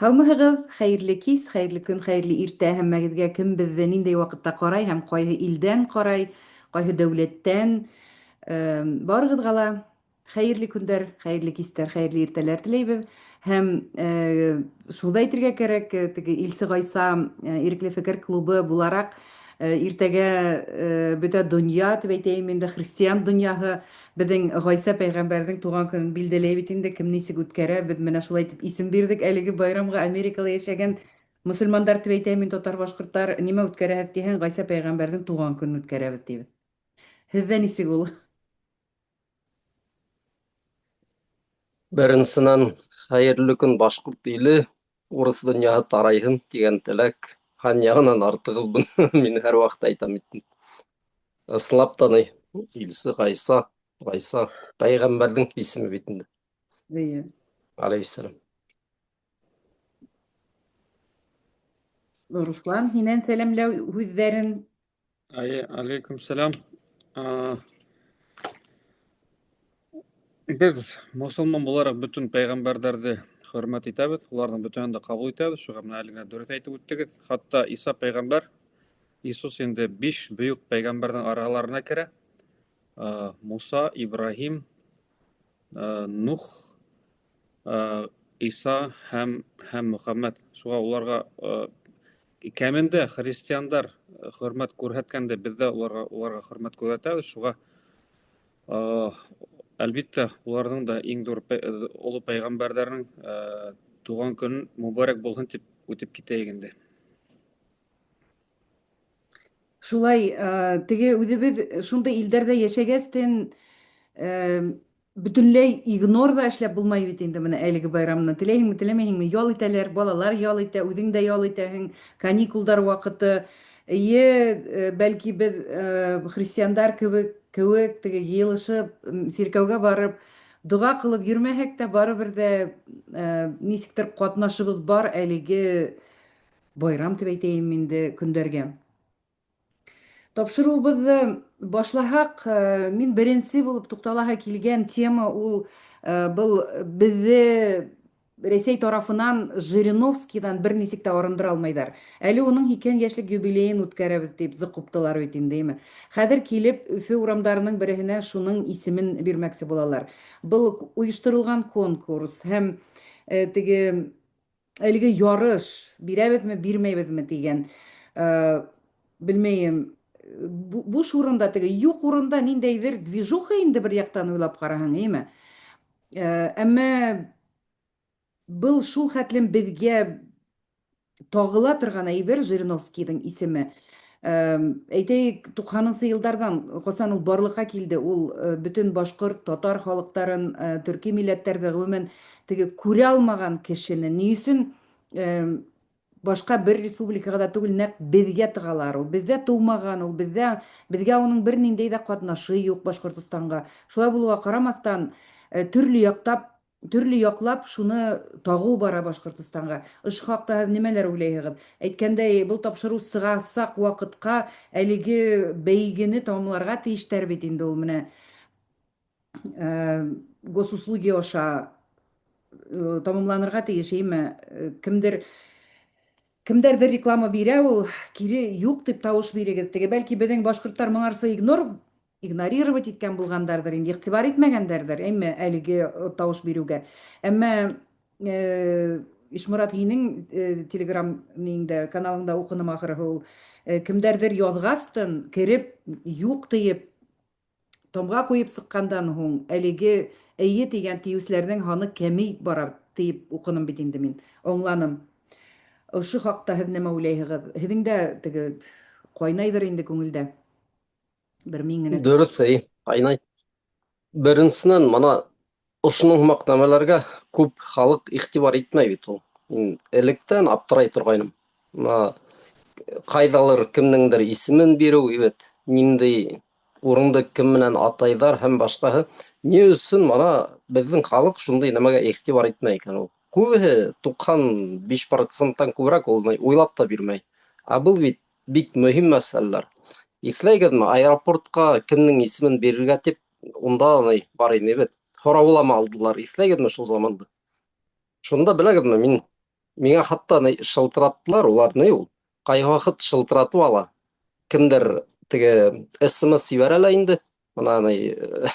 Һаумыһығыҙ, хәйерле кис, хәйерле көн, хәйерле иртә һәммәгеҙгә, кем беҙҙе ниндәй ваҡытта ҡарай һәм ҡайһы илдән ҡарай, ҡайһы дәүләттән. Барығыҙға ла хәйерле көндәр, хәйерле кистәр, хәйерле иртәләр теләйбеҙ. Һәм шуны да әйтергә кәрәк, теге Илсе Ғайса Ирекле фекер клубы булараҡ иртәгә бөтә донъя дип әйтәйем инде, христиан донъяһы Беҙҙең Гайсә пәйғәмбәрҙең туған көнөн билдәләй бит инде, кем нисек үткәрә, беҙ менә шулай итеп исем бирҙек әлеге байрамға. Америкала йәшәгән мосолмандар дип әйтәм мин, татар-башҡорттар, нимә үткәрәһеҙ тиһәң, Гайсә пәйғәмбәрҙең туған көнөн үткәрәбеҙ тибеҙ. Һеҙҙә нисек ул? Беренсенән, хәйерле көн, башҡорт иле, урыҫ донъяһы тарайһын тигән теләк. Һан яғынан артығыҙ быны мин һәр ваҡыт әйтәм бит. Ысынлап та ни, илсе Ғайса, Ғайса пәйғәмбәрҙең исеме бит инде. Эйе. Алейһиссәлам. Руслан, һинән сәләмләү һүҙҙәрен. Әйе, алейкум сәлам. Беҙ мосолман булараҡ бөтөн пәйғәмбәрҙәрҙе хөрмәт итәбеҙ, уларҙың бөтәһен дә ҡабул итәбеҙ. Шуға менә әле генә дөрөҫ әйтеп үттегеҙ. Хатта Иса пәйғәмбәр, Иисус инде биш бөйөк пәйғәмбәрҙең араларына керә. Муса, Ибраһим, Нух, Иса һәм Мөхәммәд. Шуға уларға кәмендә христиандар хөрмәт күрһәткәндә, беҙ ҙә уларға хөрмәт күрһәтәбеҙ. Шуға, әлбиттә, уларҙың да иң ҙур оло пәйғәмбәрҙәренең тыуған көнөн мөбәрәк булһын тип үтеп китәйек инде. Шулай, теге үҙебеҙ шундай илдәрҙә йәшәгәстен, бөтөнләй игнор ҙа эшләп булмай бит инде менә әлеге байрамны. Теләйһеңме, теләмәйһеңме, ял итәләр, балалар ял итә, үҙең дә ял итәһең, каникулдар ваҡыты. Эйе, бәлки беҙ христиандар кеүек теге йыйылышып, сиркәүгә барып, доға ҡылып йөрөмәһәк тә, барыбер ҙә нисектер ҡатнашыбыҙ бар әлеге байрам дип әйтәйем инде көндәргә. Тапшырыуыбыҙҙы башлаһаҡ, мин беренсе булып туҡталаһы килгән тема ул был беҙҙе Рәсәй тарафынан Жириновскийҙан бер нисек тә арындыра алмайҙар. Әле уның 80 йәшлек юбилейын үткәрәбеҙ тип зыҡ ҡуптылар бит инде, әйме. Хәҙер килеп Өфө урамдарының береһенә шуның исемен бирмәксе булалар. Был ойошторолған конкурс һәм теге әлеге ярыш бирәбеҙме, бирмәйбеҙме тигән, белмәйем, буш урында, теге юҡ урында ниндәйҙер движуха инде бер яҡтан уйлап ҡараһаң, әйме. Әммә был шул хәтлем беҙгә тағыла торған әйбер Жириновскийҙың исеме. Әйтәйек, 90нсы йылдарҙан ҡасан ул барлыҡҡа килде, ул бөтөн башҡорт, татар халыҡтарын, төрки милләттәрҙе ғөмүмән теге күрә алмаған кешене ни өсөн башҡа бер республикаға да түгел, нәҡ беҙгә тығалар ул. Беҙҙә тыумаған ул, беҙгә уның бер ниндәй ҙә ҡатнашы юҡ Башҡортостанға. Шулай булыуға ҡарамаҫтан, төрлө яҡлап шуны тағыу бара Башҡортостанға. Ошо хаҡта һеҙ нимәләр уйлайһығыҙ? Әйткәндәй, был тапшырыу сығасаҡ ваҡытҡа әлеге бәйгене тамамларға тейештәр бит инде ул менә, госуслуги аша тамамланырға тейеш, әйме? Кемдәрҙер реклама бирә ул, кире юҡ тип тауыш бирегеҙ. Теге бәлки беҙҙең башҡорттар моңарсы игнорировать иткән булғандарҙыр инде, иғтибар итмәгәндәрҙер, әммә әлеге тауыш биреүгә. Әммә Ишморат, һинең телеграм ниңдә, каналыңда уҡыным ахырыһы ул, кемдәрҙер яҙғастын кереп юҡ тиеп томға ҡуйып сыҡҡандан һуң әлеге эйе тигән тиеүселәрҙең һаны кәмей бара тиеп уҡыным бит инде мин, аңланым. Ошо хаҡта һеҙ нимә уйлайһығыҙ? Һеҙҙең дә теге ҡайнайҙыр инде күңелдә. Бер мин генә. Дөрөҫ, эй, ҡайнай. Беренсенән, мына ошоноң һымаҡ нәмәләргә күп халыҡ иғтибар итмәй бит ул. Мин электән аптырай торғайным. Мына ҡайҙалыр кемдеңдер исемен биреү, бит, ниндәй урынды кем менән атайҙар һәм башҡаһы. Ни өсөн мына беҙҙең халыҡ шундай нәмәгә иғтибар итмәй икән ул? Күбеһе 95 проценттан күберәк ул уйлап та бирмәй. Ә был бит бик мөһим мәсьәләләр. Иҫләйгеҙме, аэропортҡа кемдең исемен бирергә тип унда ни бар ине бит. Һораулама алдылар. Иҫләйгеҙме шул заманды? Шунда беләгеҙме, мин Миңа хатта ни шылтыраттылар, улар ни ул? Ҡайваҡыт шылтыратып ала. Кемдер теге СМС ебәрә лә инде. Мына ни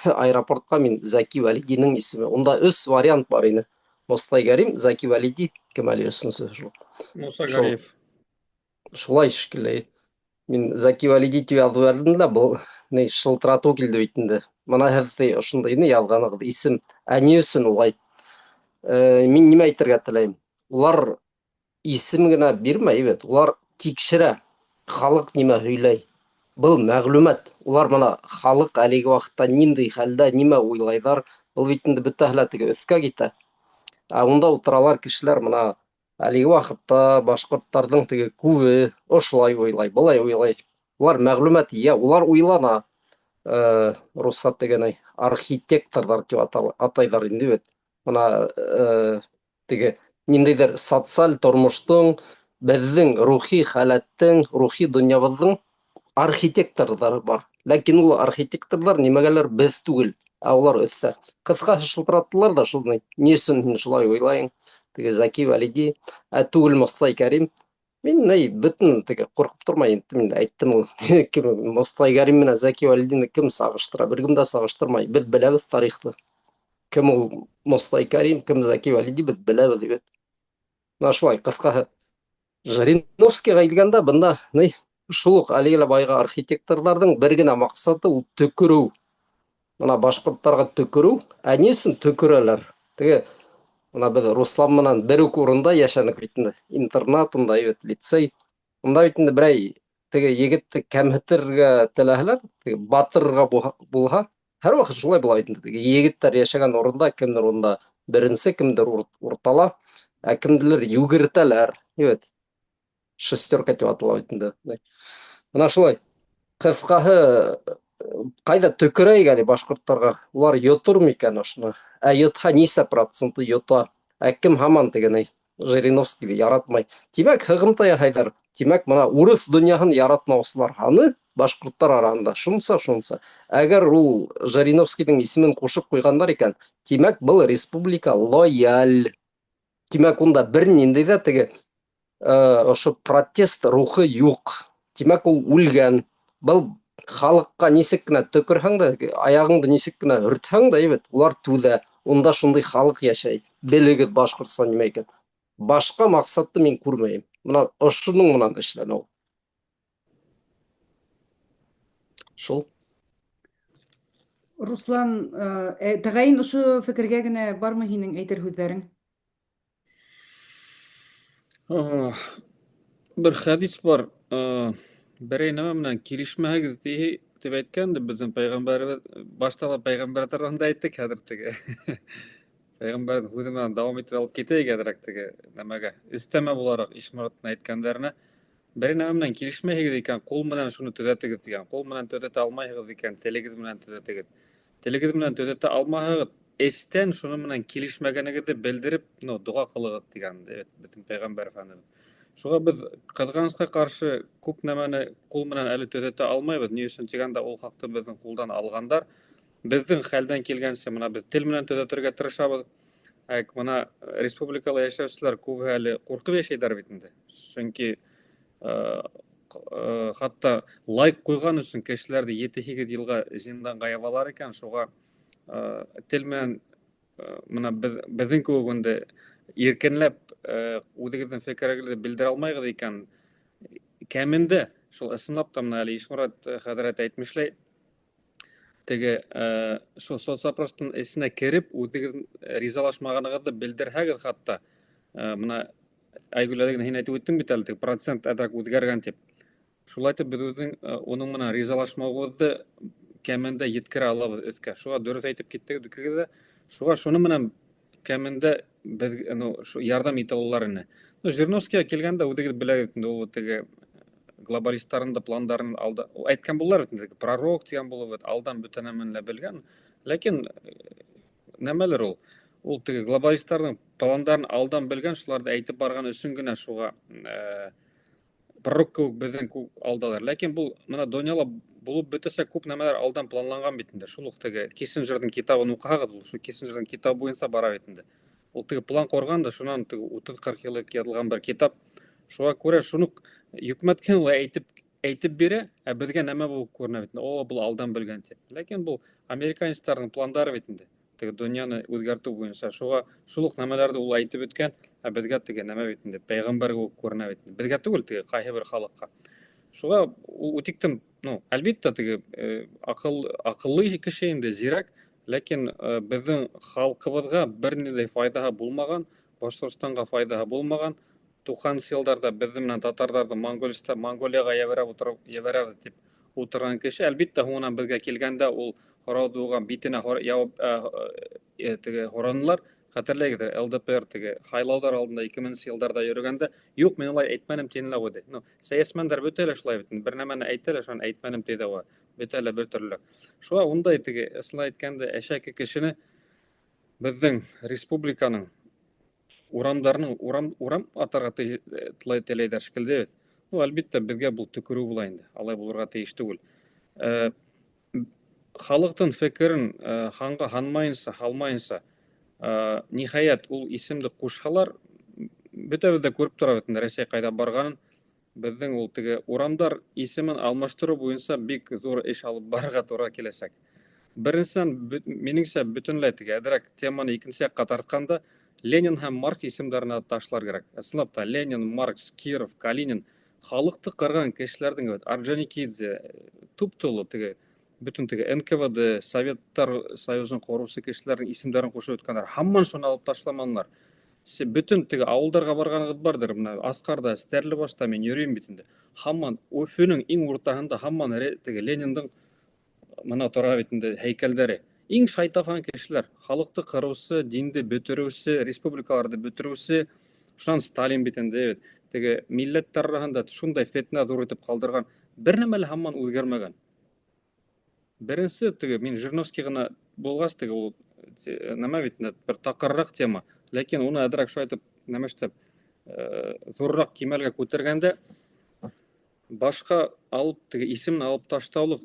аэропортҡа мин Зәки Вәлидинең исеме. Унда өс вариант бар ине. Мостай Кәрим, Зәки Вәлиди, кем әле өсөнсө шул. Муса Шул. Галиев. Шулай шикелле. Мин Зәки Вәлиди тип яҙып ебәрҙем дә, был ни шылтыратыу килде бит инде. Мына һеҙ ти ошондайны яҙғанығыҙ исем. Ә ни өсөн улай? Мин нимә әйтергә теләйем? Улар исем генә бирмәй бит, улар тикшерә. Халыҡ нимә һөйләй? Был мәғлүмәт. Улар мына халыҡ әлеге ваҡытта ниндәй хәлдә, нимә уйлайҙар? Был бит инде бөтәһе лә теге өҫкә китә. Ә унда ултыралар кешеләр мына әлеге ваҡытта башҡорттарҙың теге күбе ошолай уйлай, былай уйлай. Улар мәғлүмәт йыя, улар уйлана. Русса тигән архитекторҙар тип атайҙар инде бит. Мына теге ниндәйҙер социаль тормоштоң, беҙҙең рухи халәттең, рухи донъябыҙҙың архитекторҙары бар. Ләкин ул архитекторҙар нимәгәлер беҙ түгел, ә улар өҫтә. Ҡыҫҡаһы шылтыраттылар ҙа шул ни, ни өсөн һин шулай уйлайың? Теге Зәки Вәлиди, ә түгел Мостай Кәрим. Мин ни бөтөн теге ҡурҡып тормай инде, мин әйттем ул. Кем Мостай Кәрим менән Зәки Вәлидине кем сағыштыра? Бер кем дә сағыштырмай. Беҙ беләбеҙ тарихты. Кем ул Мостай Кәрим, кем Зәки Вәлиди, беҙ беләбеҙ бит. Мына шулай ҡыҫҡаһы. Жириновскийға килгәндә, бында ни шул уҡ әлеге лә байғы архитекторҙарҙың бер генә маҡсаты ул төкөрөү. Мына башҡорттарға төкөрөү. Ә ни өсөн төкөрәләр? Теге мына беҙ Руслан менән бер үк урында йәшәнек бит инде. Интернат унда бит, лицей. Унда бит инде берәй теге егетте кәмһетергә теләһәләр, теге батырырға булһа, һәр ваҡыт шулай була бит инде. Теге егеттәр йәшәгән урында кемдер унда беренсе, кемдер уртала, ә кемделер йүгертәләр. Бит. Шестерка тип атала бит инде. Мына шулай. Ҡыҫҡаһы, ҡайҙа төкөрәйек әле башҡорттарға? Улар йотор микән ошоно? Ә йотһа нисә проценты йота? Ә кем һаман тигән Жириновскийҙы яратмай? Тимәк, һығымта яһайҙар. Тимәк, мына урыҫ донъяһын яратмаусылар һаны башҡорттар араһында шунса-шунса. Әгәр ул Жириновскийҙың исемен ҡушып ҡуйғандар икән, тимәк, был республика лояль. Тимәк, унда бер ниндәй ҙә теге ошо протест рухы юҡ. Тимәк, ул үлгән. Был халыҡҡа нисек кенә төкөрһәң дә, аяғыңды нисек кенә һөртһәң дә, бит, улар түҙә. Унда шундай халыҡ йәшәй. Белегеҙ Башҡортостан нимә икән. Башҡа маҡсатты мин күрмәйем. Мына ошоноң менән эшләнә ул. Шул. Руслан, тәғәйен ошо фекергә генә бармы һинең әйтер һүҙҙәрең? Бер хәдис бар. Берәй нәмә менән килешмәһегеҙ тип әйткән инде беҙҙең пәйғәмбәребеҙ. Башта ла пәйғәмбәр турында әйттек, хәҙер теге. Пәйғәмбәрҙең һүҙе менән дауам итеп алып китәйек әҙерәк теге нәмәгә. Өҫтәмә булараҡ Ишмораттың әйткәндәренә. Берәй нәмә менән килешмәйһегеҙ икән, ҡул менән шуны төҙәтегеҙ тигән. Ҡул менән төҙәтә алмайһығыҙ икән, телегеҙ менән төҙәтегеҙ. Телегеҙ менән төҙәтә алмаһағыҙ, эстән шуны менән килешмәгәнегеҙҙе белдереп, доға ҡылығыҙ тигән, evet, беҙҙең пәйғәмбәр әфәндебеҙ. Шуға беҙ ҡыҙғанысҡа ҡаршы күп нәмәне ҡул менән әле төҙәтә алмайбыҙ. Ни өсөн тигәндә, ул хаҡты беҙҙең ҡулдан алғандар. Беҙҙең хәлдән килгәнсә мына беҙ тел менән төҙәтергә тырышабыҙ. Ә мына республикала йәшәүселәр күбеһе әле ҡурҡып йәшәйҙәр бит инде. Сөнки хатта лайк ҡуйған өсөн кешеләрҙе ете-һигеҙ йылға зинданға ябалар икән, шуға тел менән мына беҙҙең кеүек инде иркенләп үҙегеҙҙең фекерегеҙҙе белдерә алмайғыҙ икән, кәмендә шул ысынлап та мына әле Ишморат хәҙрәт әйтмешләй, теге шул соцопростың эсенә кереп үҙегеҙ ризалашмағанығыҙҙы белдерһәгеҙ, хатта мына Айгөл әле генә һин әйтеп үттең бит әле, теге процент әҙерәк үҙгәргән тип. Шулай итеп беҙ үҙең уның менән ризалашмауыбыҙҙы кәмендә еткерә алабыҙ өҫкә. Шуға дөрөҫ әйтеп киттегеҙ икегеҙ ҙә. Шуға шуны менән кәмендә беҙ, шу ярҙам итә алалар ине. Жириновскийға килгәндә үҙегеҙ беләгеҙ инде, ул теге глобалисттарҙың да пландарын алда, ул әйткән булалар бит инде, пророк тигән булып бит, алдан бөтә нәмәне лә белгән. Ләкин нәмәлер ул? Ул теге глобалисттарҙың пландарын алдан белгән, шуларҙы әйтеп барған өсөн генә шуға пророк кеүек беҙҙең күп алдалар. Ләкин был мына донъяла булып бөтәсә күп нәмәләр алдан планланған бит инде. Шул уҡ теге Киссинджерҙың китабын уҡыһағыҙ, ул шул Киссинджерҙың китабы буйынса бара бит инде. Ул теге план ҡорған да, шунан теге 30-40 йыл элек яҙылған бер китап. Шуға күрә шуны йөкмәткән ул әйтеп бирә, ә беҙгә нәмә булып күренә бит инде, о, был алдан белгән тип. Ләкин был американецтарҙың пландары бит инде. Теге донъяны үҙгәртеү буйынса. Шуға шул уҡ нәмәләрҙе ул әйтеп үткән, ә беҙгә теге нәмә бит инде, пәйғәмбәр кеүек күренә бит инде. Беҙгә түгел, теге ҡайһы бер халыҡҡа. Шуға ул үтиктем, ну, әлбиттә, теге аҡыллы кеше инде, зирәк, ләкин беҙҙең халҡыбыҙға бер ниндәй файҙаһы булмаған, Башҡортостанға файҙаһы булмаған. Туҡһанынсы йылдарҙа беҙҙең менән татарҙарҙы Монголияға ебәрәбеҙ тип ултырған кеше, әлбиттә, һуңынан беҙгә килгәндә ул һорауҙы уға битенә яуап, теге һоранылар. Хәтерләйһегеҙ, ЛДПР теге һайлауҙар алдында ике меңенсе йылдарҙа йөрөгәндә, юҡ, мин улай әйтмәнем тине лә ҡуйҙы. Ну, сәйәсмәндәр бөтә лә шулай бит, бер нәмәне әйтә лә, шунан әйтмәнем ти ҙә уға. Бөтә лә бер төрлө. Шуға ундай теге, ысынлап әйткәндә, әшәке кешене беҙҙең республиканың урамдарының урам атарға теләйҙәр шикелле бит. Ну, әлбиттә, беҙгә был төкөрөү була инде. Алай булырға тейеш түгел. Халыҡтың фекерен ханға һанмайынса, һалмайынса, ниһайәт ул исемде ҡушһалар, бөтәбеҙ ҙә күреп тора бит инде Рәсәй ҡайҙа барғанын. Беҙҙең ул теге урамдар исемен алмаштырыу буйынса бик ҙур эш алып барырға тура киләсәк. Беренсенән, минеңсә, бөтөнләй теге әҙерәк теманы икенсе яҡҡа тартҡанда Ленин һәм Маркс исемдәренә ташлар кәрәк. Ысынлап та, Ленин, Маркс, Киров, Калинин халыҡты ҡырған кешеләрҙең бит, Орджоникидзе, туп-тулы теге бөтөн теге НКВД, Советтар Союзын ҡороусы кешеләрҙең исемдәрен ҡушып үткәндәр. Һаман шуны алып ташламанылар. Бөтөн теге ауылдарға барғанығыҙ барҙыр, бына Асҡарҙа, Стәрлебашта мин йөрөйөм бит инде. Һаман Өфөнөң иң уртаһында һаман теге Лениндың мына тора бит инде һәйкәлдәре. Иң шайтафан кешеләр, халыҡты ҡырыусы, динде бөтөрөүсе, республикаларҙы бөтөрөүсе, шунан Сталин бит инде, бит. Теге милләттәр араһында шундай фетнә ҙур итеп ҡалдырған, бер нәмә лә һаман үҙгәрмәгән. Беренсе теге мин Жириновский ғына булғас теге ул нәмә бит инде, бер таҡырыраҡ тема, ләкин уны әҙерәк шулай итеп нәмә эшләп, ҙурыраҡ кимәлгә күтәргәндә башҡа алып теге исемен алып ташлаулыҡ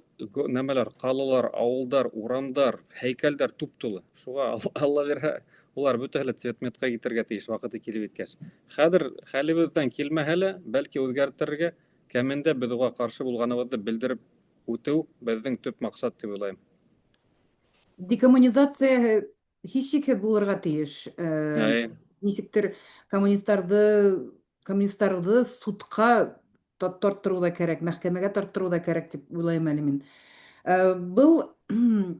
нәмәләр, ҡалалар, ауылдар, урамдар, һәйкәлдәр туп-тулы. Шуға Алла бирһә, улар бөтәһе лә цветметҡа китергә тейеш ваҡыты килеп еткәс. Хәҙер хәлебеҙҙән килмәһә лә, бәлки үҙгәртергә, кәмендә беҙ уға ҡаршы булғаныбыҙҙы белдереп үтеү беҙҙең төп маҡсат тип уйлайым. Декоммунизация һис шикһеҙ булырға тейеш. Нисектер коммунистарҙы судҡа тарттырыу ҙа кәрәк, мәхкәмәгә тарттырыу ҙа кәрәк тип уйлайым әле мин. Был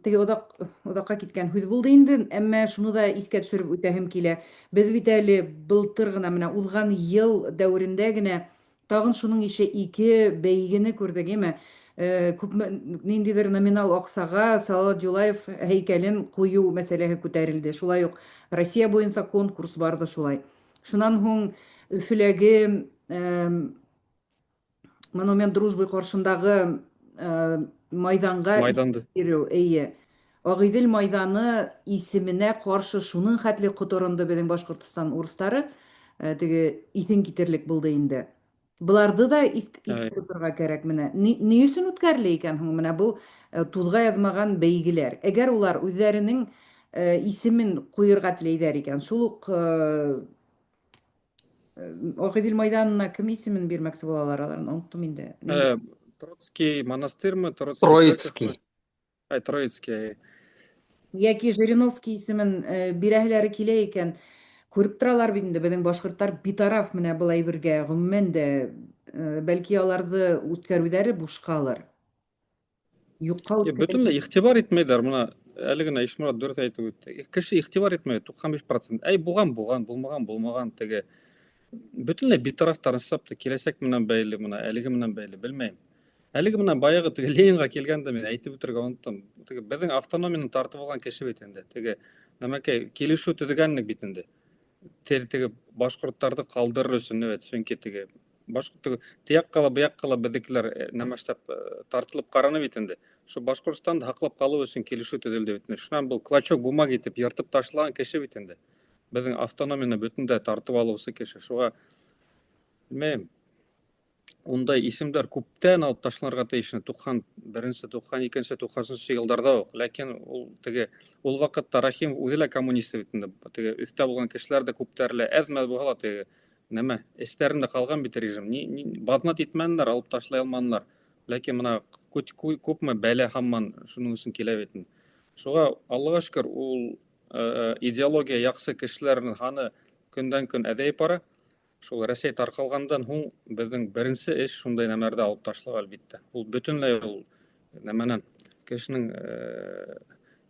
теге оҙаҡҡа киткән һүҙ булды инде, әммә шуны да иҫкә төшөрөп үтәһем килә. Беҙ бит әле былтыр ғына, менә уҙған йыл дәүерендә генә тағын шуның ише ике бәйгене күрҙек, әйме? Күпме, ниндәйҙер номинал аҡсаға Салават Юлаев һәйкәлен ҡуйыу мәсьәләһе күтәрелде. Шулай уҡ Россия буйынса конкурс барҙы шулай. Шунан һуң Өфөләге Монумент дружбы ҡаршындағы майҙанға Майҙанды. биреү, эйе. Ағиҙел майҙаны исеменә ҡаршы шуның хәтле ҡоторондо беҙҙең Башҡортостан урыҫтары, теге иҫең китерлек булды инде. Быларҙы да иҫ тоторға кәрәк менә. Ни өсөн үткәрелә икән һуң менә был туҙға яҙмаған бәйгеләр? Әгәр улар үҙҙәренең исемен ҡуйырға теләйҙәр икән, шул уҡ Ағиҙел майҙанына кем исемен бирмәксе булалар, аларын оноттом инде. Троцкий монастырмы? Троцкий Троицкий. церковь? Ай, Троицкий. Йәки Жириновский исемен бирәһеләре килә икән, күреп торалар бит инде, беҙҙең башҡорттар битараф менә был әйбергә, ғөмүмән дә, бәлки аларҙы үткәреүҙәре бушҡалыр. Юҡҡа үткәрелә. Бөтөнләй иғтибар итмәйҙәр, бына әле генә Ишморат дөрөҫ әйтеп үтте. Кеше иғтибар итмәй, туҡһан биш процент. Әй, булған, булған, булмаған, булмаған, теге бөтөнләй битарафтар ысынлап та киләсәк менән бәйле, бына әлеге менән бәйле, белмәйем. Әлеге менән баяғы теге Ленинға килгәндә мин әйтеп үтергә оноттом. Теге беҙҙең автономияны тартып алған кеше бит инде. Теге нәмәкәй килешеү төҙөгәнлек бит инде. Теге башҡорттарҙы ҡалдырыр өсөн, evet, сөнки теге башҡорт теге тияҡ ҡала, быяҡ ҡала беҙҙекеләр нәмәштәп тартылып ҡараны бит инде. Шу Башҡортостанды һаҡлап ҡалыу өсөн килешеү төҙөлдө бит инде. Шунан был клочок бумаги итеп йыртып ташлаған кеше бит инде. Беҙҙең автономияны бөтөнләй тартып алыусы кеше. Шуға белмәйем. Ундай исемдәр күптән алып ташланырға тейеш ине, 91-нсе, 92-нсе, 90-нсы йылдарҙа уҡ. Ләкин ул теге ул ваҡытта Рәхимов үҙе лә коммунист бит инде. Теге өҫтә булған кешеләр ҙә күптәре лә әҙ-мәҙ булһа ла теге нәмә эстәрендә ҡалған бит режим. Ни, ни, баҙнат итмәнеләр, алып ташлай алманылар. Ләкин бына күпме бәлә һаман шуның өсөн килә бит инде. Шуға Аллаға шөкөр, ул идеология яҡсы кешеләрҙең һаны көндән-көн әҙәйеп бара. Шул Рәсәй тарҡалғандан һуң беҙҙең беренсе эш шундай нәмәләрҙе алып ташлау, әлбиттә. Ул бөтөнләй ул нәмәнән кешенең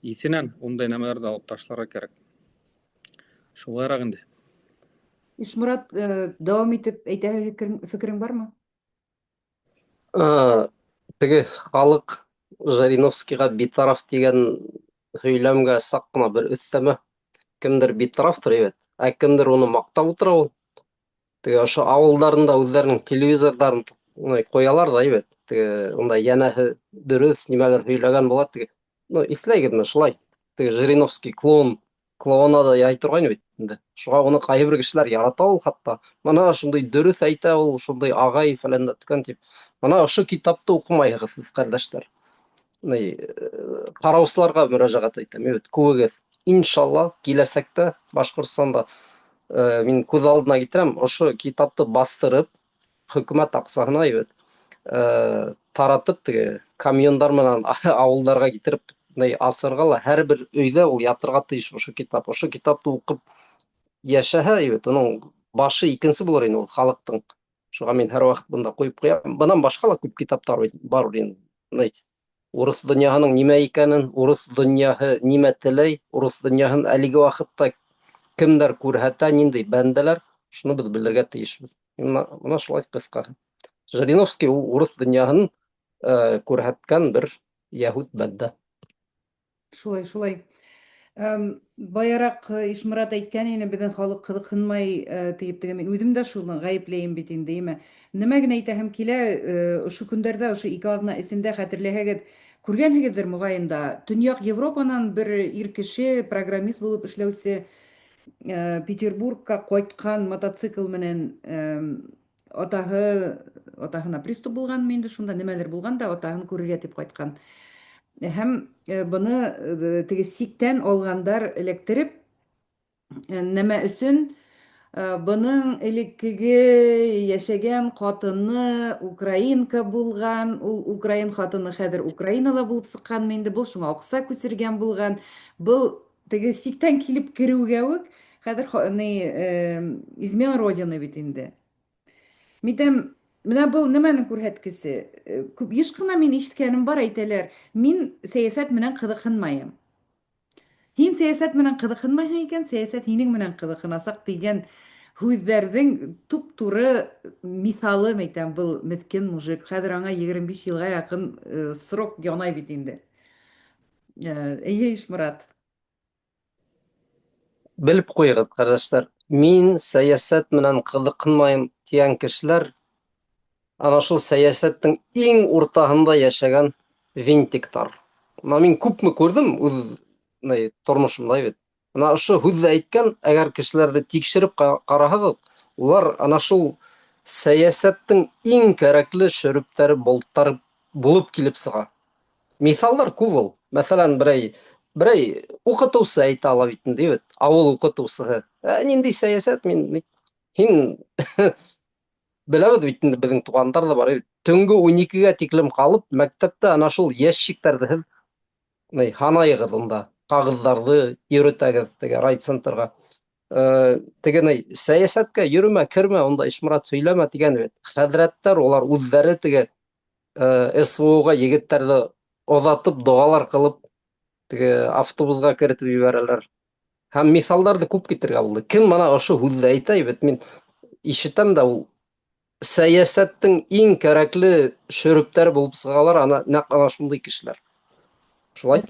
иҫенән ундай нәмәләрҙе алып ташларға кәрәк. Шулайыраҡ инде. Ишморат, дауам итеп әйтәһе фекерең бармы? Теге халыҡ Жириновскийға битараф тигән һөйләмгә саҡ ҡына бер өҫтәмә. Кемдер битарафтыр, әйбәт, ә кемдер уны маҡтап ултыра ул. Теге ошо ауылдарында үҙҙәренең телевизорҙарын ҡуялар ҙа, әйбәт. Теге унда йәнәһе дөрөҫ нимәлер һөйләгән була. Теге, ну, иҫләйгеҙме шулай? Теге Жириновский клоун, клоунада яй торғайны бит инде. Шуға уны ҡайһы бер кешеләр ярата ул хатта. Мына шундай дөрөҫ әйтә ул, шундай ағай фәлән дә төгән тип. Мына ошо китапты уҡымайһығыҙ һеҙ, ҡәрҙәштәр. Ни, ҡараусыларға мөрәжәғәт итәм. Бит күбегеҙ иншалла киләсәктә Башҡортостанда мин күҙ алдына китерәм, ошо китапты баҫтырып, хөкүмәт аҡсаһына бит таратып теге камиондар менән ауылдарға китереп асырға ла һәр бер өйҙә ул ятырға тейеш ошо китап. Ошо китапты уҡып йәшәһә, бит уның башы икенсе булыр ине ул халыҡтың. Шуға мин һәр ваҡыт бында ҡуйып ҡуям. Бынан башҡа ла күп китаптар бар инде. Урыҫ донъяһының нимә икәнен, урыҫ донъяһы нимә теләй, урыҫ донъяһын әлеге ваҡытта кемдәр күрһәтә, ниндәй бәндәләр, шуны беҙ белергә тейешбеҙ. Мына шулай ҡыҫҡа. Жириновский ул урыҫ донъяһын күрһәткән бер яһүд бәндә. Шулай, шулай. Баяраҡ Ишморат әйткән ине, беҙҙең халыҡ ҡыҙыҡһынмай тиеп, теге мин үҙем дә шуны ғәйепләйем бит инде, име. Нимә генә әйтәһем килә, ошо көндәрҙә, ошо 2 аҙна эсендә хәтерләһәгеҙ, күргәнһегеҙҙер моғайын да, Төньяҡ Европанан бер ир кеше, программист булып эшләүсе, Петербургка ҡайтҡан мотоцикл менән, атаһы, атаһына приступ булғанмы инде, шунда нимәлер булған да, атаһын күрергә тип ҡайтҡан. Һәм быны теге сиктән алғандар эләктереп, нәмә өсөн бының элеккеге йәшәгән ҡатыны украинка булған, ул украин ҡатыны хәҙер Украинала булып сыҡҡанмы инде, был шуңа аҡса күсергән булған. Был теге сиктән килеп кереүгә үк хәҙер измена родины бит инде. Митәм, менә был нәмәнең күрһәткесе? Күп еш ҡына мин ишеткәнем бар, әйтәләр, мин сәйәсәт менән ҡыҙыҡһынмайым. Һин сәйәсәт менән ҡыҙыҡһынмайһың икән, сәйәсәт һинең менән ҡыҙыҡһынасаҡ тигән һүҙҙәрҙең туп-туры миҫалы, әйтәм, был меҫкен мужик. Хәҙер аңа 25 йылға яҡын срок янай бит инде. Эйе, Ишморат. Белеп ҡуйығыҙ, ҡәрҙәштәр, мин сәйәсәт менән ҡыҙыҡһынмайым тигән кешеләр ана шул сәйәсәттең иң уртаһында йәшәгән винтиктар. Мына мин күпме күрҙем үҙ тормошомда бит. Мына ошо һүҙҙе әйткән, әгәр кешеләрҙе тикшереп ҡараһағыҙ, улар ана шул сәйәсәттең иң кәрәкле шөрөптәре, болттары булып килеп сыға. Миҫалдар күп ул. Мәҫәлән, берәй уҡытыусы әйтә ала бит инде, бит. Ауыл уҡытыусыһы. Ниндәй сәйәсәт мин һин беләбеҙ бит инде, беҙҙең туғандар ҙа бар. Төнгө 12-гә тиклем ҡалып, мәктәптә ана шул ящиктарҙы һеҙ һанайығыҙ унда, ҡағыҙҙарҙы йөрөтәгеҙ теге райцентрға. Теге сәйәсәткә йөрөмә, кермә, унда Ишморат һөйләмә тигән бит. Хәҙрәттәр улар үҙҙәре теге СВО-ға егеттәрҙе оҙатып, доғалар ҡылып, теге автобусға керетеп ебәрәләр. Һәм миҫалдарҙы күп китерергә булды. Кем мына ошо һүҙҙе әйтә бит, мин ишетәм дә, ул сәйәсәттең иң кәрәкле шөрөптәре булып сығалар, ана нәҡ ана шундай кешеләр. Шулай?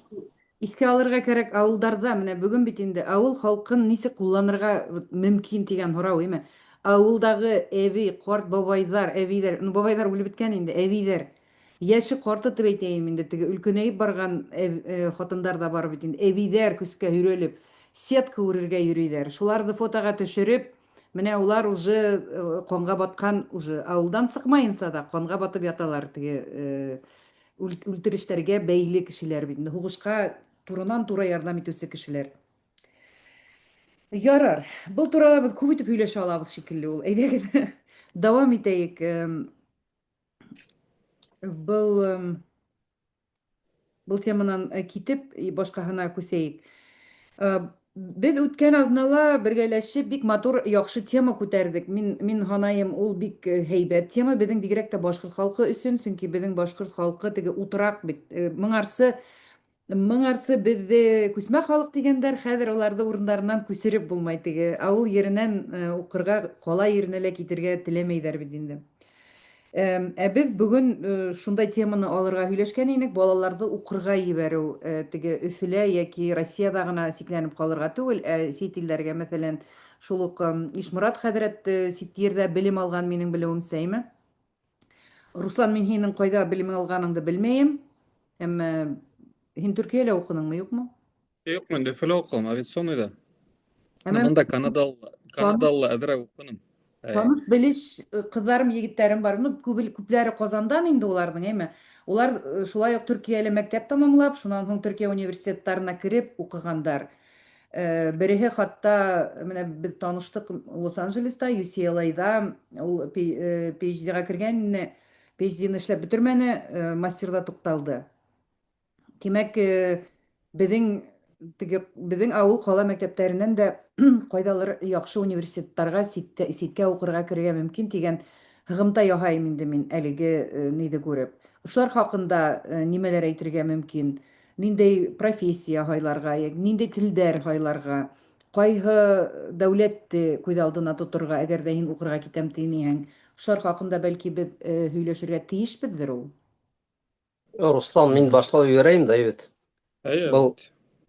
Иҫкә алырға кәрәк ауылдарҙа, менә бөгөн бит инде ауыл халҡын нисек ҡулланырға мөмкин тигән һорау, име? Ауылдағы әбей, ҡарт бабайҙар, әбейҙәр, ну бабайҙар үлеп бөткән инде, әбейҙәр. Йәше ҡарты тип әйтәйем инде, теге өлкәнәйеп барған ҡатындар ҙа бар бит инде. Әбейҙәр көскә һөйрәлеп, сетка үрергә йөрөйҙәр. Шуларҙы фотоға төшөрөп, Менә улар уже канга баткан, уже авылдан сыкмаенча да канга батып яталар теге үлтерешләргә бәйле кешеләр бит инде. Һугышка турынан-тура ярдәм итүче кешеләр. Ярар. Был турала без күп итеп һөйләшә алабыз шикелле ул. Әйдәгез, дәвам итәек. Был был теманан китеп, башкаһына күсәйек. Без үткән аҙнала бергәләшеп бик матур, яхшы тема күтәрҙек. Мин һанайым, ул бик һәйбәт тема беҙҙең бигерәк тә башҡорт халҡы өсөн, сөнки беҙҙең башҡорт халҡы теге утраҡ бит. Моңарсы беҙҙе күсмә халыҡ тигәндәр, хәҙер уларҙы урындарынан күсереп булмай теге. Ауыл еренән уҡырға ҡала еренә лә китергә теләмәйҙәр бит инде. Ә беҙ бөгөн шундай теманы алырға һөйләшкән инек, балаларҙы уҡырға ебәреү, теге Өфөлә йәки Россияда ғына сикләнеп ҡалырға түгел, ә сит илдәргә, мәҫәлән, шул уҡ Ишморат хәҙрәт сит ерҙә белем алған, минең белеүемсә, әйме? Руслан, мин һинең ҡайҙа белем алғаныңды белмәйем, әммә һин Төркиәлә уҡыныңмы, юҡмы? Юҡ, мин Өфөлә уҡыным, авиационныйҙа. Әммә Бында Канадалы әҙерәк уҡыным. Таныш белеш ҡыҙҙарым, егеттәрем бар. Ну, күпләре Ҡазандан инде уларҙың, әйме? Улар шулай уҡ Төркиәлә мәктәп тамамлап, шунан һуң Төркиә университеттарына кереп уҡығандар. Береһе хатта менә беҙ таныштыҡ Лос-Анджелеста, UCLA-да, ул PhD-ға кергән ине, PhD-ны эшләп бөтөрмәне, мастерҙа туҡталды. Тимәк, беҙҙең теге беҙҙең ауыл ҡала мәктәптәренән дә ҡайҙалыр яҡшы университеттарға ситкә уҡырға керергә мөмкин тигән һығымта яһайым инде мин әлеге ниҙе күреп. Ошолар хаҡында нимәләр әйтергә мөмкин? Ниндәй профессия һайларға, ниндәй телдәр һайларға, ҡайһы дәүләтте күҙ алдына тоторға, әгәр ҙә һин уҡырға китәм тиһәң, ошолар хаҡында бәлки беҙ һөйләшергә тейешбеҙҙер ул. Руслан, мин башлап ебәрәйем дә бит. Әйе. Был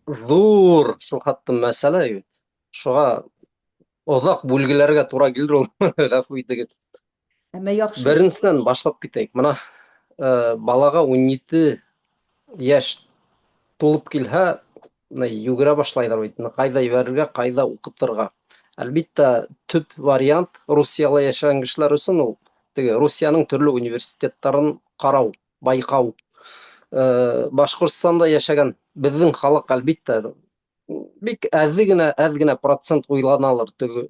ҙур шул хатта мәсьәлә бит. Шуға оҙаҡ бүлгеләргә тура килер ул. Ғәфү итегеҙ. Әммә яҡшы. Беренсенән башлап китәйек. Мына балаға 17 йәш тулып килһә, йүгерә башлайҙар бит. Ҡайҙа ебәрергә, ҡайҙа уҡытырға. Әлбиттә, төп вариант Русияла йәшәгән кешеләр өсөн ул теге Русияның төрлө университеттарын ҡарау, байҡау. Башҡортостанда йәшәгән беҙҙең халыҡ әлбиттә бик әҙ генә, әҙ генә процент уйланалыр. Теге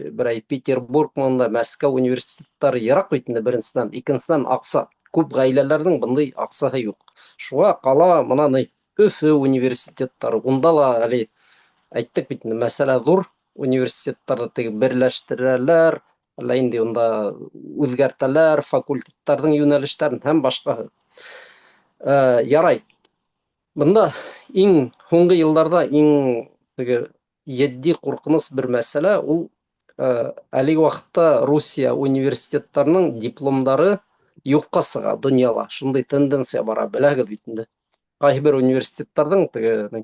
берәй Петербург монда, Мәскәү университеттары йыраҡ бит инде беренсенән, икенсенән аҡса. Күп ғаиләләрҙең бындай аҡсаһы юҡ. Шуға ҡала мына ни Өфө университеттары, унда ла әле әйттек бит инде, мәсьәлә ҙур. Университеттарҙы теге берләштерәләр, әллә инде унда үҙгәртәләр факультеттарҙың йүнәлештәрен һәм башҡаһы. Ярай. Бында иң һуңғы йылдарҙа иң теге етди ҡурҡыныс бер мәсьәлә ул, әлеге ваҡытта Русия университеттарының дипломдары юҡҡа сыға донъяла. Шундай тенденция бара, беләһегеҙ бит инде. Ҡайһы бер университеттарҙың теге,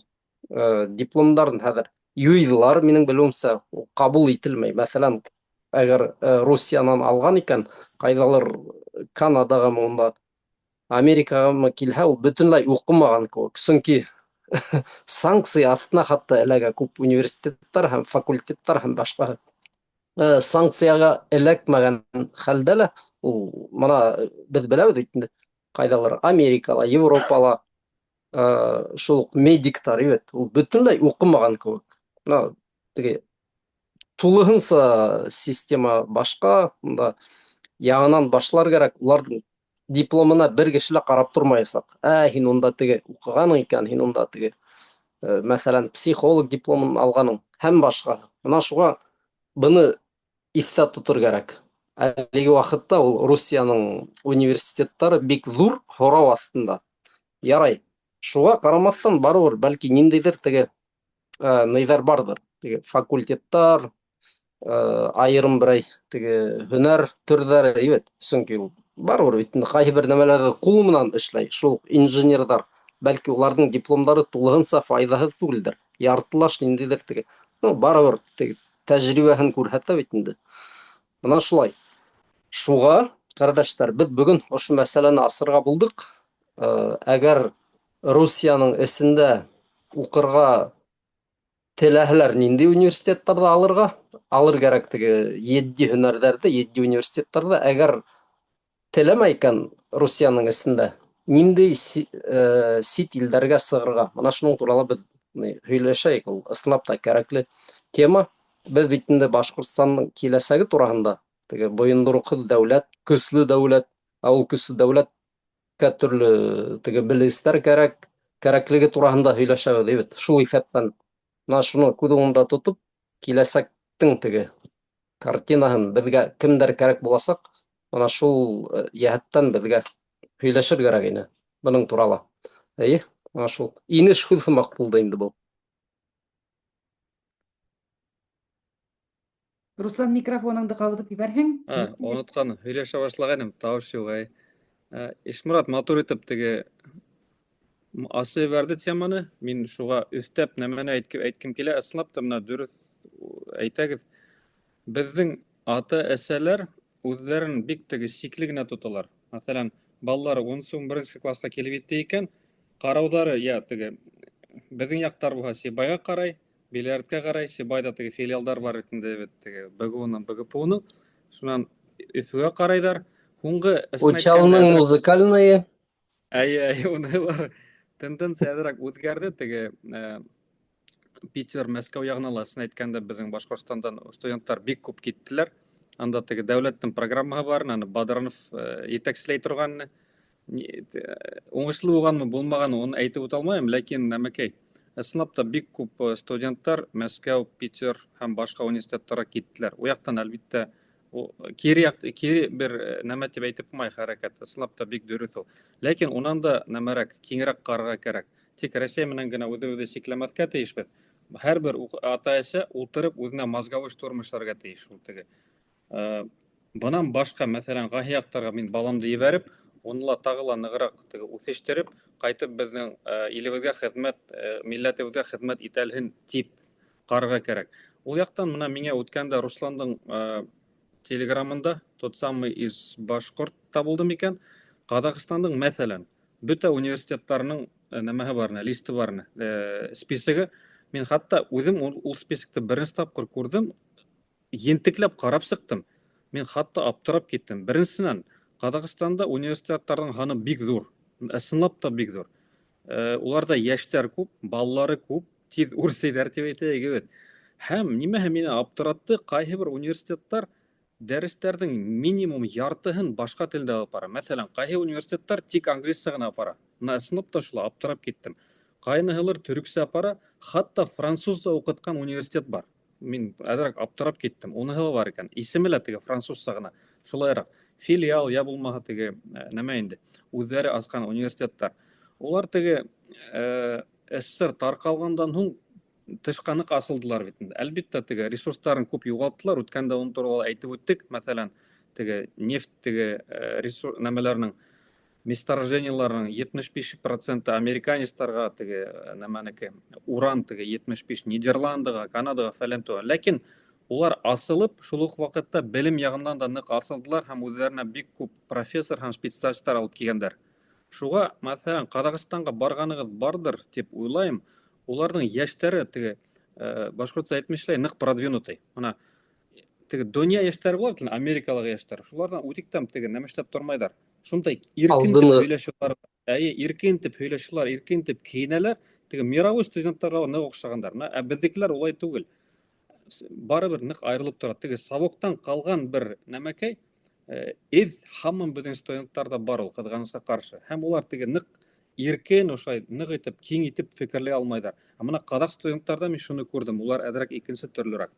дипломдарын хәҙер юйҙылар, минең белеүемсә, ул ҡабул ителмәй. Мәҫәлән, әгәр, Русиянан алған икән, ҡайҙалыр Канадағамы, унда Америкағамы килһә, ул бөтөнләй уҡымаған кеүек. Сөнки санкция аҫтына хатта эләгә күп университеттар һәм факультеттар һәм башҡаһы. Санкцияға эләкмәгән хәлдә лә ул мына беҙ беләбеҙ бит инде, ҡайҙалыр Америкала, Европала, шул уҡ медиктар, бит, ул бөтөнләй уҡымаған кеүек. Мына теге тулыһынса система башҡа, унда яңынан башлар кәрәк. Уларҙың дипломына бер кеше лә ҡарап тормаясаҡ. Һин унда теге уҡығаның икән, һин унда теге, мәҫәлән, психолог дипломын алғаның һәм башҡа. Мына шуға быны иҫтә тотор кәрәк. Әлеге ваҡытта ул Русияның университеттары бик ҙур һорау аҫтында. Ярай. Шуға ҡарамаҫтан барыбер бәлки ниндәйҙер теге, ниҙәр барҙыр. Теге факультеттар, айырым берәй теге һөнәр төрҙәре, бит. Сөнки ул барыбер бит инде ҡайһы бер нәмәләрҙе ҡул менән эшләй. Шул инженерҙар, бәлки уларҙың дипломдары тулыһынса файҙаһыҙ түгелдер. Яртылаш ниндәйҙер теге, ну, барыбер теге тәжрибәһен күрһәтә бит инде. Мына шулай. Шуға, ҡәрҙәштәр, беҙ бөгөн ошо мәсьәләне асырға булдыҡ. Әгәр Русияның эсендә уҡырға Теләһәләр ниндәй университеттарҙа алырға, алыр кәрәк теге етди һөнәрҙәрҙе, етди университеттарҙа. Әгәр теләмәй икән Русияның эсендә, ниндәй сит илдәргә сығырға. Мына шуның турала беҙ һөйләшәйек, ул ысынлап та кәрәкле тема. Беҙ бит инде Башҡортостандың киләсәге тураһында, теге бойондороҡһоҙ дәүләт, көслө дәүләт, ә ул көслө дәүләткә төрлө теге белгестәр кәрәк, кәрәклеге тураһында һөйләшәбеҙ бит. Шул иҫәптән мына шуны күҙ уңында тотоп, киләсәктең теге картинаһын беҙгә кемдәр кәрәк буласаҡ, мына шул йәһәттән беҙгә һөйләшер кәрәк ине бының турала. Эйе, мына шул инеш һүҙ һымаҡ булды инде был. Руслан, микрофоныңды ҡабыҙып ебәрһәң. Онотҡан, һөйләшә башлағайным, тауыш юҡ. Әй. Ишморат матур итеп теге асып ебәрҙе теманы. Мин шуға өҫтәп нәмәне әйткем килә. Ысынлап та мына дөрөҫ әйтәгеҙ. Беҙҙең ата-әсәләр үҙҙәрен бик теге сикле генә тоталар. Мәҫәлән, балалары унынсы, 11-нсе класҡа килеп етте икән, ҡарауҙары я теге беҙҙең яҡтар булһа Сибайға ҡарай, Биләрткә ҡарай, Сибайҙа теге филиалдар бар бит инде, бит теге БГУ-ның, БГПУ-ның. Шунан Өфөгә ҡарайҙар. Һуңғы ысын Учалының әйткәндә, музыкальные. Әйе, әйе, уны бар. Тенденция әҙерәк үҙгәрҙе, теге Питер, Мәскәү яғына ла, ысын әйткәндә, беҙҙең Башҡортостандан студенттар бик күп киттеләр. Анда теге дәүләттең программаһы бар, аны Бадранов етәкселәй торған. Уңышлы булғанмы, булмағанмы, уны әйтеп үтә алмайым, ләкин нәмәкәй. Ысынлап та бик күп студенттар Мәскәү, Питер һәм башҡа университеттарға киттеләр. У яҡтан, әлбиттә, кире яҡ, кире бер нәмә тип әйтеп булмай хәрәкәт. Ысынлап та бик дөрөҫ ул. Ләкин унан да нәмәрәк, киңерәк ҡарарға кәрәк. Тик Рәсәй менән генә үҙебеҙҙе сикләмәҫкә тейешбеҙ. Һәр бер ата-әсә ултырып үҙенә мозговой штурм эшләргә тейеш ул теге. Бынан башҡа, мәҫәлән, ҡайһы яҡтарға мин баламды ебәреп, уны ла тағы ла нығыраҡ теге үҫештереп, ҡайтып беҙҙең илебеҙгә хеҙмәт, милләтебеҙгә хеҙмәт итәлһен тип ҡарарға кәрәк. Ул яҡтан мына миңә үткәндә Русландың телеграмында тот самый из башҡорт табылды микән? Ҡаҙағстандың, мәҫәлән, бөтә университеттарының нәмәһе бар, листы бар, списогы. Мин хатта үҙем ул списокты беренсе тапҡыр күрҙем, ентекләп ҡарап сыҡтым. Мин хатта аптырап киттем. Беренсенән, Ҡаҙағстанда университеттарҙың һаны бик ҙур, ысынлап та бик ҙур. Уларҙа йәштәр күп, балалары күп, тиҙ үрсейҙәр тип әйтәйек бит. Һәм нимәһе мине аптыратты, ҡайһы бер университеттар дәрестәрҙең минимум яртыһын башҡа телдә алып бара. Мәҫәлән, ҡайһы университеттар тик англисса ғына апара. Мына ысынлап та шулай аптырап киттем. Ҡайныһылар төрөксә апара, хатта французса уҡытҡан университет бар. Мин әҙерәк аптырап киттем. Уныһы ла бар икән. Исеме лә теге французса ғына. Шулайыраҡ филиал я булмаһа теге нәмә инде, үҙҙәре асҡан университеттар. Улар теге СССР тарҡалғандан һуң тышҡа ныҡ асылдылар бит инде. Әлбиттә, теге ресурстарын күп юғалттылар. Үткәндә уның турала әйтеп үттек. Мәҫәлән, теге нефть теге ресурс нәмәләренең месторождениеларының 75 проценты американецтарға, теге нәмәнеке, уран теге 75 Нидерландыға, Канадаға фәлән туған. Ләкин улар асылып, шул уҡ ваҡытта белем яғынан да ныҡ асылдылар һәм үҙҙәренә бик күп профессор һәм специалисттар алып килгәндәр. Шуға, мәҫәлән, Ҡаҙағстанға барғанығыҙ барҙыр тип уйлайым. Уларҙың йәштәре теге башҡортса әйтмешләй ныҡ продвинутый. Мына теге донъя йәштәре була бит, Америкалағы йәштәр. Шуларҙан үтектән теге нәмә эшләп тормайҙар. Шундай иркен тип Алдыны. һөйләшәләр. Әйе, иркен тип һөйләшәләр, иркен тип кейенәләр. Теге мировой студенттарға ныҡ оҡшағандар. Мына, ә беҙҙекеләр улай түгел. Барыбер ныҡ айырылып тора. Теге совоктан ҡалған бер нәмәкәй, эҙ һаман беҙҙең студенттарҙа бар ул, ҡыҙғанысҡа ҡаршы. Һәм улар теге ныҡ иркен, ошолай ныҡ итеп, киң итеп фекерләй алмайҙар. Ә мына ҡаҙаҡ студенттарҙа мин шуны күрҙем, улар әҙерәк икенсе төрлөрәк.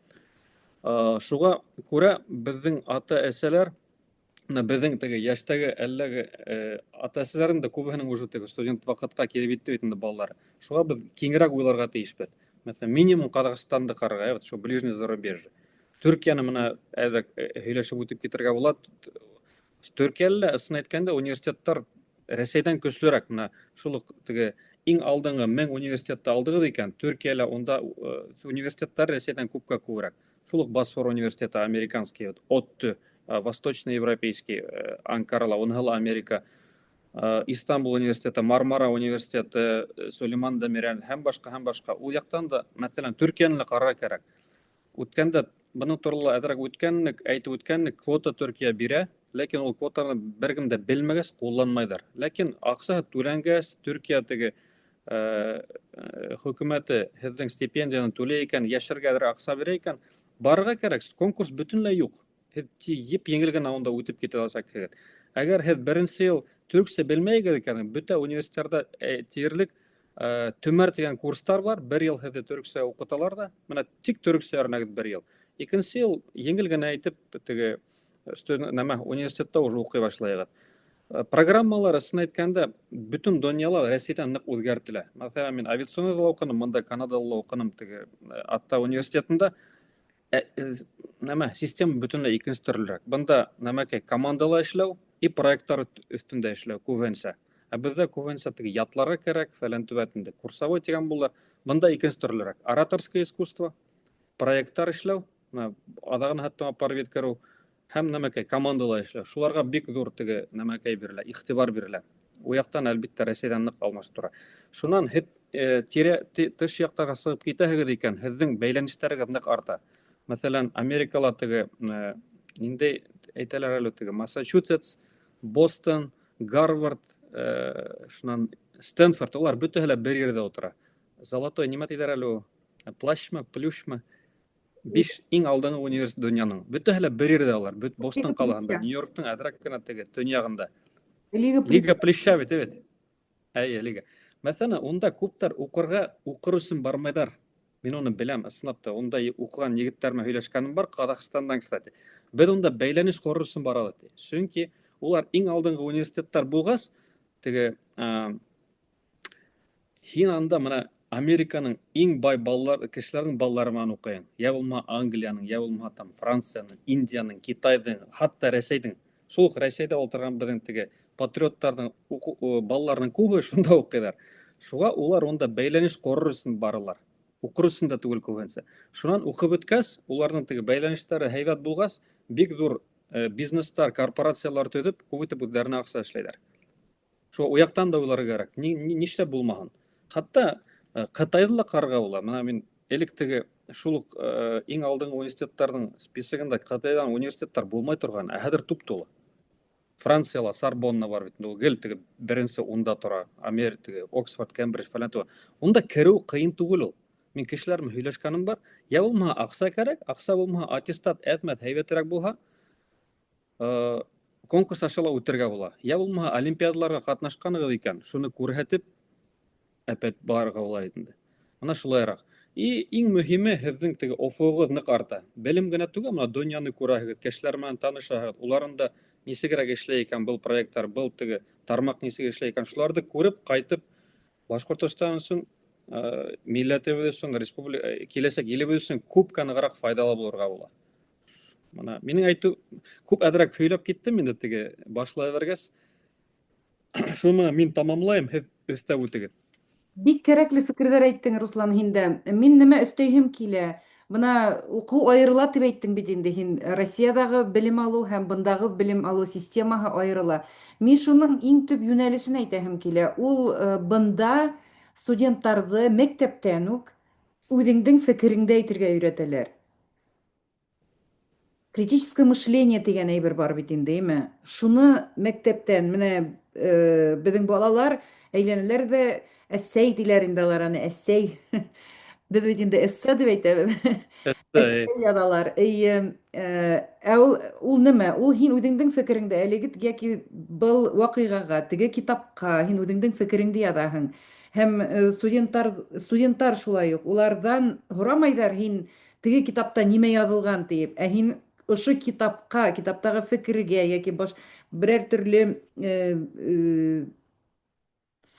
Шуға күрә беҙҙең ата-әсәләр, мына беҙҙең теге йәштәге әлләге ата-әсәләрҙең дә күбеһенең уже теге студент ваҡытҡа килеп етте бит инде балалары. Шуға беҙ киңерәк уйларға тейешбеҙ. Мәҫәлән, минимум Ҡаҙағстанды ҡарарға, вот шул ближний зарубежье. Төркиәне мына әҙерәк һөйләшеп үтеп китергә була. Төркиәлә, ысын әйткәндә, университеттар Рәсәйҙән көслөрәк. Мына шул уҡ теге иң алдынғы 1000 университетты алдығыҙ икән, Төркиәлә унда университеттар Рәсәйҙән күпкә күберәк. Шул уҡ Босфор университеты, американский, вот, ОДТЮ, восточноевропейский, Анкарала, уныһы ла Америка. Истанбул университеты, Мармара университеты, Сулейман Демирель һәм башҡа, һәм башҡа. Ул яҡтан да, мәҫәлән, Төркиәне лә ҡарарға кәрәк. Үткәндә бының турала әҙерәк үткәнлек, әйтеп үткәнлек, квота Төркиә бирә, ләкин ул квотаны бер кем дә белмәгәс, ҡулланмайҙар. Ләкин аҡсаһы түләнгәс, Төркиә теге хөкүмәте һеҙҙең стипендияны түләй икән, йәшәргә әҙерәк аҡса бирә икән, барырға кәрәк, конкурс бөтөнләй юҡ. Һеҙ еп-еңел генә унда үтеп китә аласаҡһығыҙ. Әгәр һеҙ беренсе йыл төрксә белмәйегеҙ икән, бөтә университеттарҙа тиерлек түмәр тигән курстар бар, бер йыл һеҙҙе төрксә уҡыталар ҙа, бына тик төрксә өйрәнәгеҙ бер йыл. Икенсе йыл еңел генә әйтеп, теге студент, нәмә, университетта уже уҡый башлайығыҙ. Программалар, ысын әйткәндә, бөтөн донъяла Рәсәйҙән ныҡ үҙгәртелә. Мәҫәлән, мин авиационныйҙа ла уҡыным, бында Канадала ла уҡыным, теге Атта университетында. Нәмә, система бөтөнләй икенсе төрлөрәк. Бында нәмәкәй командала эшләү и проекттар өҫтөндә эшләү күбенсә. Ә беҙҙә күбенсә теге ятларға кәрәк, фәлән төбәт инде. Курсовой тигән булар. Бында икенсе төрлөрәк. Ораторское искусство, проекттар эшләү, менә аҙағына хатта апарып еткереү һәм нәмәкәй командала эшләү. Шуларға бик ҙур теге нәмәкәй бирелә, иғтибар бирелә. У яҡтан әлбиттә Рәсәйҙән ныҡ алмашып тора. Шунан һеҙ тирә тыш яҡтарға сығып китәһегеҙ икән, һеҙҙең бәйләнештәрегеҙ ныҡ арта. Мәҫәлән, Америкала теге, ниндәй әйтәләр әле теге Массачусетс, Бостон, Гарвард, шунан Стэнфорд, улар бөтәһе лә бер ерҙә ултыра. Золотой нимә тиҙәр әле ул? Плащмы, плющмы? Биш иң алдынғы университет донъяның. Бөтәһе лә бер ерҙә улар. Бөт Бостон ҡалаһында, Нью-Йорктың әҙерәк кенә теге төньяғында. Лига Лига Плюща бит, бит. Әйе, лига. Мәҫәлән, унда күптәр уҡырға, уҡыр өсөн бармайҙар. Мин уны беләм, ысынлап та. Унда уҡыған егеттәр менән һөйләшкәнем бар, Ҡаҙағстандан, кстати. Беҙ унда бәйләнеш ҡорор өсөн барабыҙ, ти. Сөнки улар иң алдынғы университеттар булғас, теге, һин анда бына Американың иң бай балалар, кешеләрҙең балалары менән уҡыйың. Йә булмаһа Англияның, йә булмаһа там Францияның, Индияның, Китайҙың, хатта Рәсәйҙең. Шул уҡ Рәсәйҙә ултырған беҙҙең теге патриоттарҙың балаларының күбе шунда уҡыйҙар. Шуға улар унда бәйләнеш ҡорор өсөн баралар. Уҡыр өсөн дә түгел күбенсә. Шунан уҡып бөткәс, уларҙың теге бәйләнештәре һәйбәт булғас, бик ҙур бизнестар, корпорациялар төҙөп, күп итеп үҙҙәренә аҡса эшләйҙәр. Шул уяҡтан да уйларға кәрәк. Нишләп булмаһын? Хатта Ҡытайҙы ла ҡарарға була. Бына мин элек теге шул уҡ иң алдынғы университеттарҙың списогында Ҡытайҙан университеттар булмай торған, ә хәҙер туп-тулы. Францияла Сорбонна бар бит, ул гел теге беренсе унда тора. Америка теге Оксфорд, Кембридж фәлән түгел. Унда кереү ҡыйын түгел ул. Мин кешеләр менән һөйләшкәнем бар. Йә булмаһа аҡса кәрәк, аҡса булмаһа аттестат әҙ-мәҙ һәйбәтерәк булһа, конкурс аша ла үтергә була. Йә булмаһа олимпиадаларға ҡатнашҡанығыҙ икән, шуны күрһәтеп әпәт барырға була инде. Бына шулайыраҡ. И иң мөһиме һеҙҙең теге офоғоғоҙ ныҡ арта. Белем генә түгел, бына донъяны күрәһегеҙ, кешеләр менән танышаһығыҙ, уларың да нисегерәк эшләй икән был проекттар, был теге тармаҡ нисек эшләй икән, шуларҙы күреп ҡайтып Башҡортостан өсөн, милләтебеҙ өсөн, республика, киләсәк илебеҙ өсөн күпкә нығыраҡ файҙалы булырға була. Бына минең әйтеү күп әҙерәк һөйләп киттем инде теге башлай биргәс. Шуны мин тамамлайым, һеҙ өҫтәп үтегеҙ. Бик кәрәкле фекерҙәр әйттең, Руслан, һин дә. Мин нимә өҫтәйһем килә. Бына уҡыу айырыла тип әйттең бит инде һин. Россиядагы белем алыу һәм бындағы белем алыу системаһы айырыла. Мин шуның иң төп йүнәлешен әйтәһем килә. Ул бында студенттарҙы мәктәптән үк үҙеңдең фекереңде әйтергә өйрәтәләр. Критическое мышление тигән әйбер бар бит инде, әйме? Шуны мәктәптән, менә беҙҙең балалар әйләнәләр ҙә әсәй тиләр инде алар аны, әсәй. Беҙ бит инде эссе тип әйтәбеҙ. Эссе. Эссе яҙалар. Эйе, ә ул нимә? Ул һин үҙеңдең фекереңде әлеге йәки был ваҡиғаға, теге китапҡа һин үҙеңдең фекереңде яҙаһың. Һәм студенттар шулай уҡ уларҙан һорамайҙар һин теге китапта нимә яҙылған тиеп, ә һин ошо китапҡа, китаптағы фекергә йәки баш берәр төрлө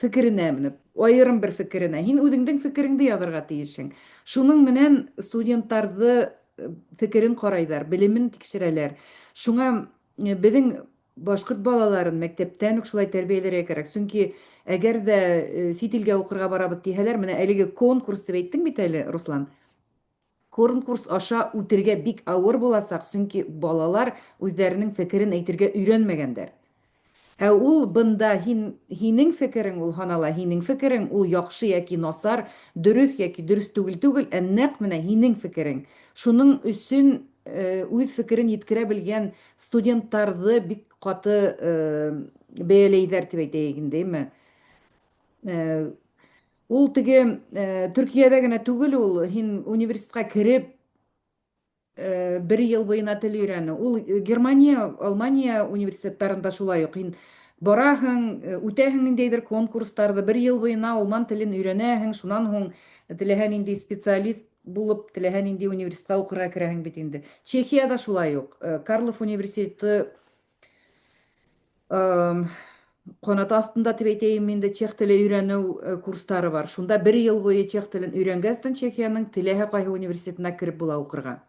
фекеренә менеп, айырым бер фекеренә, һин үҙеңдең фекереңде яҙырға тейешһең. Шуның менән студенттарҙы фекерен ҡарайҙар, белемен тикшерәләр. Шуңа беҙҙең башҡорт балаларын мәктәптән үк шулай тәрбиәләргә кәрәк. Сөнки әгәр ҙә сит илгә уҡырға барабыҙ тиһәләр, менә әлеге конкурс тип әйттең бит әле, Руслан. Конкурс аша үтергә бик ауыр буласаҡ, сөнки балалар үҙҙәренең фекерен әйтергә өйрәнмәгәндәр. Ә ул бында һин һинең фекерең ул һанала, һинең фекерең ул яҡшы яки насар, дөрөҫ яки дөрөҫ түгел түгел, ә нәкъ менә һинең фекерең. Шуның өсөн үҙ фекерен еткерә белгән студенттарҙы бик ҡаты бәяләйҙәр дип әйтәйек инде, әйме? Ул теге Төркиәдә генә түгел ул, һин университетҡа кереп бер ел буена тел өйрәнү. Ул Германия, Алмания университеттарында шулай ук. Һин бараһың, үтәһең ниндәйҙер конкурстарҙы, бер ел буена алман телен өйрәнәһең, шунан һуң теләһә ниндәй специалист булып, теләһә ниндәй университетҡа уҡырға керәһең бит инде. Чехияда шулай ук. Карлов университеты канаты астында дип әйтәйем инде, чех теле өйрәнү курслары бар. Шунда бер ел буе чех телен өйрәнгәстен Чехиянең теләһә кайһы университетына кереп була укырга.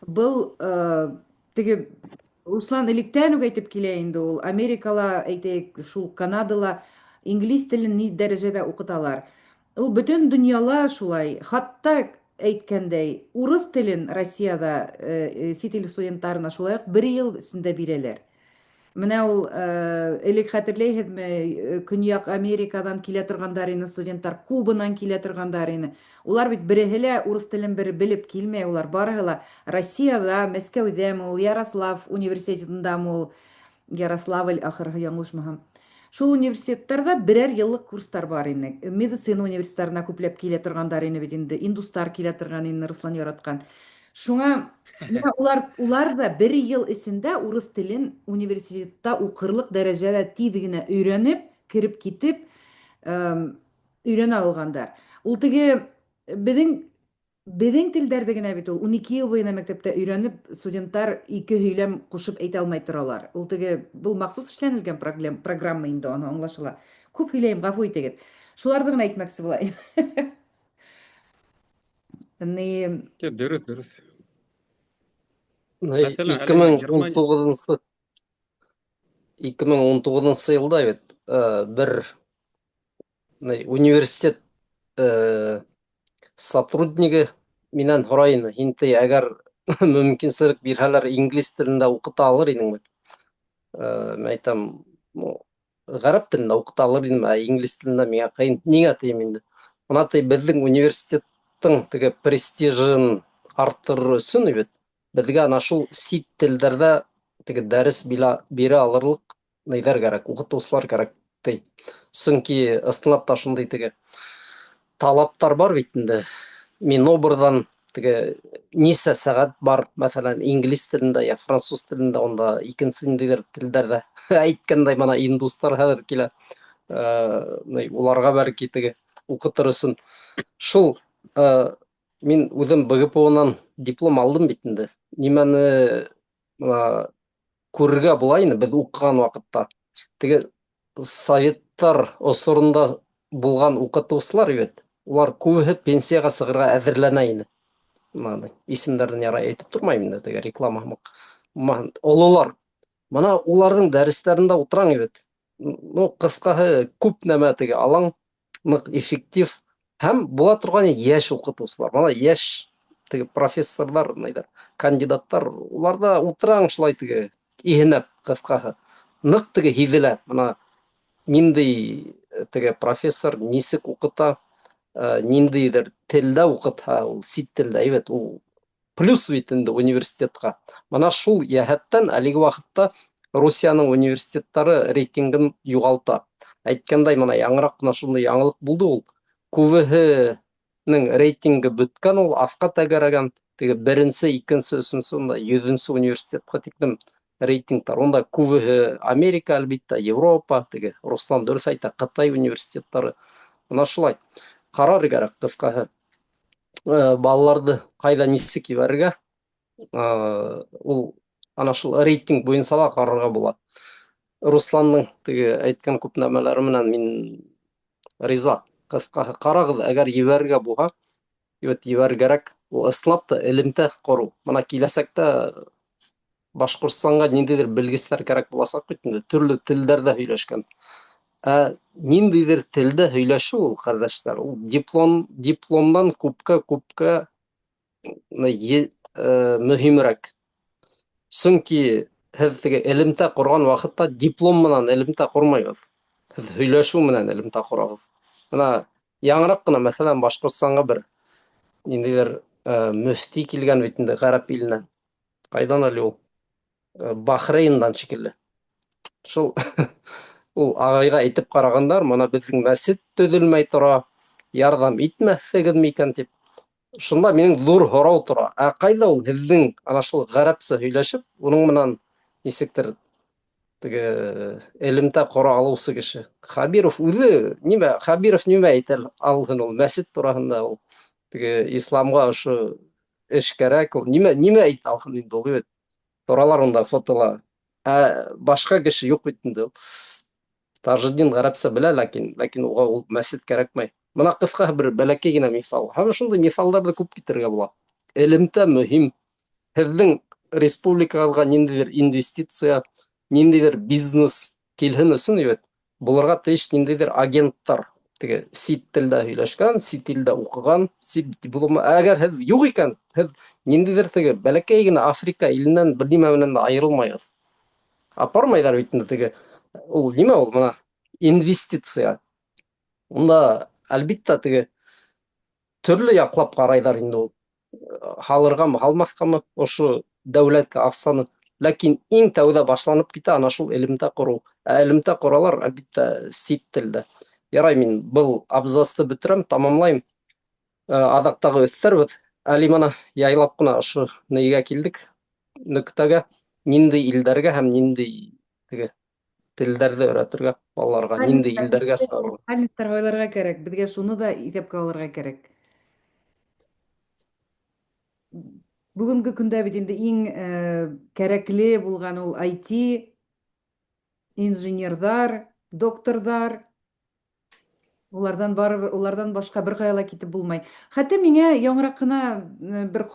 Был теге Руслан электән үк әйтеп килә инде ул. Америкала, әйтәйек, шул Канадала инглиз телен ни дәрәҗәдә укыталар. Ул бөтен дөньяла шулай. Хатта әйткәндәй, урыс телен Россиядә чит ил студентларына шулай ук бер ел эчендә бирәләр. Менә ул элек хәтерләйһезме, Көньяк Америкадан килә торгандар ине студентлар, Кубадан килә торгандар ине. Улар бит береһе лә урыс телен бер белеп килмәй, улар барыһы ла Россиядә, Мәскәүҙәме ул, Ярослав университетындамы ул, Ярославль ахырыһы яңылышмаһам. Шул университеттарда берәр еллык курстар бар ине. Медицина университетларына күпләп килә торгандар ине бит инде. Индустар килә торган ине, Руслан яраткан. Шуңа менә улар улар да бер ел эчендә урыс телен университетта укырлык дәрәҗәдә тиз генә өйрәнеп, кереп китеп, өйрәнә алгандар. Ул теге безнең безнең телдәрдә генә бит ул 12 ел буена мәктәптә өйрәнеп, студентлар ике һөйләм кушып әйтә алмай торалар. Ул теге был махсус эшләнелгән программа инде, аны аңлашыла. Күп һөйләйем, гафу итегез. Шуларны гына әйтмәксе була. Ни Дөрөҫ, дөрөҫ. Мәҫәлән, 2019 2019 йылда бит бер университет сотруднигы минән һорай ине, һин ти, әгәр мөмкинселек бирһәләр, инглиз телендә уҡыта алыр инеңме? Мин әйтәм, ғәрәп телендә уҡыта алыр инем, ә инглиз телендә миңә ҡыйын. Ниңә тием инде? Бына ти, беҙҙең университеттың теге престижын арттырыр өсөн бит беҙгә ана шул сит телдәрҙә теге дәрес бирә алырлыҡ ниҙәр кәрәк, уҡытыусылар кәрәк ти. Сөнки ысынлап та шундай теге талаптар бар бит инде. Минобрҙан теге нисә сәғәт бар, мәҫәлән, инглиз телендә я француз телендә, унда икенсе ниндәйҙер телдәрҙә. Әйткәндәй, бына индустар хәҙер килә. Уларға бәлки теге уҡытыр өсөн. Шул мин үҙем БГПУ-нан диплом алдым бит инде. Нимәне бына күрергә була инде беҙ уҡыған ваҡытта. Теге советтар осоронда булған уҡытыусылар бит, улар күбеһе пенсияға сығырға әҙерләнә ине. Мына исемдәрен ярай әйтеп тормайым инде, теге реклама һымаҡ. Ололар. Бына уларҙың дәрестәрендә ултыраң бит. Ну, ҡыҫҡаһы, күп нәмә теге алаң, ныҡ эффектив һәм була торған йәш уҡытыусылар. Бына йәш теге профессорҙар, ниҙәр, кандидаттар, уларҙа ултыраң шулай теге иһенәп, ҡыҫҡаһы. Ныҡ теге һиҙелә. Бына ниндәй теге профессор нисек уҡыта, ниндәйҙер телдә уҡытһа, ул сит телдә әйбәт, ул плюс бит инде университетҡа. Бына шул йәһәттән әлеге ваҡытта Русияның университеттары рейтингын юғалта. Әйткәндәй, бына яңыраҡ ҡына шундай яңылыҡ булды ул. Күбеһенең рейтингы бөткән, ул аҫҡа тәгәрәгән. Теге беренсе, икенсе, өсөнсө, унда йөҙөнсө университетҡа тиклем рейтингтар. Унда күбеһе Америка, әлбиттә, Европа, теге Руслан дөрөҫ әйтә, Ҡытай университеттары. Бына шулай. Ҡарар кәрәк, ҡыҫҡаһы. Балаларҙы ҡайҙа нисек ебәрергә, ул ана шул рейтинг буйынса ла ҡарарға була. Русландың теге әйткән күп нәмәләре менән мин риза. Ҡыҫҡаһы, ҡарағыҙ, әгәр ебәрергә булһа, ебәт ебәрер кәрәк. Ул ысынлап та элемтә ҡороу. Бына киләсәктә Башҡортостанға ниндәйҙер белгестәр кәрәк буласаҡ бит инде, төрлө телдәрҙә һөйләшкән. Ә ниндәйҙер телдә һөйләшеү ул, ҡәрҙәштәр, ул дипломдан күпкә, күпкә мөһимерәк. Сөнки Һеҙ теге элемтә ҡорған ваҡытта диплом менән элемтә ҡормайһығыҙ. Һеҙ һөйләшеү менән элемтә ҡорағыҙ. Бына яңыраҡ ҡына, мәҫәлән, Башҡортостанға бер ниндәйҙер мөфти килгән бит инде ғәрәп иленән. Ҡайҙан әле ул? Бахрейндан шикелле. Шул ул ағайға әйтеп ҡарағандар, мына беҙҙең мәсет төҙөлмәй тора, ярҙам итмәҫһегеҙме икән тип. Шунда минең ҙур һорау тора. Ә ҡайҙа ул һеҙҙең ана шул ғәрәпсә һөйләшеп, уның менән нисектер теге элемтә ҡора алыусы кеше? Хәбиров үҙе нимә, Хәбиров нимә әйтә алһын ул мәсет тураһында, ул теге исламға ошо эш кәрәк, ул нимә, нимә әйтә алһын инде ул бит. Торалар унда фотола. Ә башҡа кеше юҡ бит инде ул. Тажетдин ғәрәпсә белә, ләкин, ләкин уға ул мәсет кәрәкмәй. Бына ҡыҫҡа бер бәләкәй генә миҫал. Һәм шундай миҫалдарҙы күп китерергә була. Элемтә мөһим. Һеҙҙең республикағыҙға ниндәйҙер инвестиция, ниндәйҙер бизнес килһен өсөн бит булырға тейеш ниндәйҙер агенттар. Теге сит телдә һөйләшкән, сит илдә уҡыған, сит дипломы. Әгәр һеҙ юҡ икән, һеҙ ниндәйҙер теге бәләкәй генә Африка иленән бер нимә менән дә айырылмайһығыҙ. Апармайҙар бит инде теге. Ул нимә ул бына? Инвестиция. Унда әлбиттә теге төрлө яҡлап ҡарайҙар инде ул. Һалырғамы, һалмаҫҡамы ошо дәүләткә аҡсаны. Ләкин иң тәүҙә башланып китә ана шул элемтә ҡороу. Ә элемтә ҡоралар, әлбиттә, сит телдә. Ярай, мин был абзацты бөтөрәм, тамамлайым. Аҙаҡтағы өҫтәрбеҙ. Әле мына яйлап ҡына ошо нейгә килдек, нөктәгә. Ниндәй илдәргә һәм ниндәй теге телдәрҙе өйрәтергә балаларға, ниндәй илдәргә сығарырға. Специальностьтар һайларға кәрәк. Беҙгә шуны да иҫәпкә алырға кәрәк. Бөгөнгө көндә бит инде иң кәрәкле булған ул IT, инженерҙар, докторҙар. Уларҙан барыбер, уларҙан башҡа бер ҡая ла китеп булмай. Хатта миңә яңыраҡ ҡына бер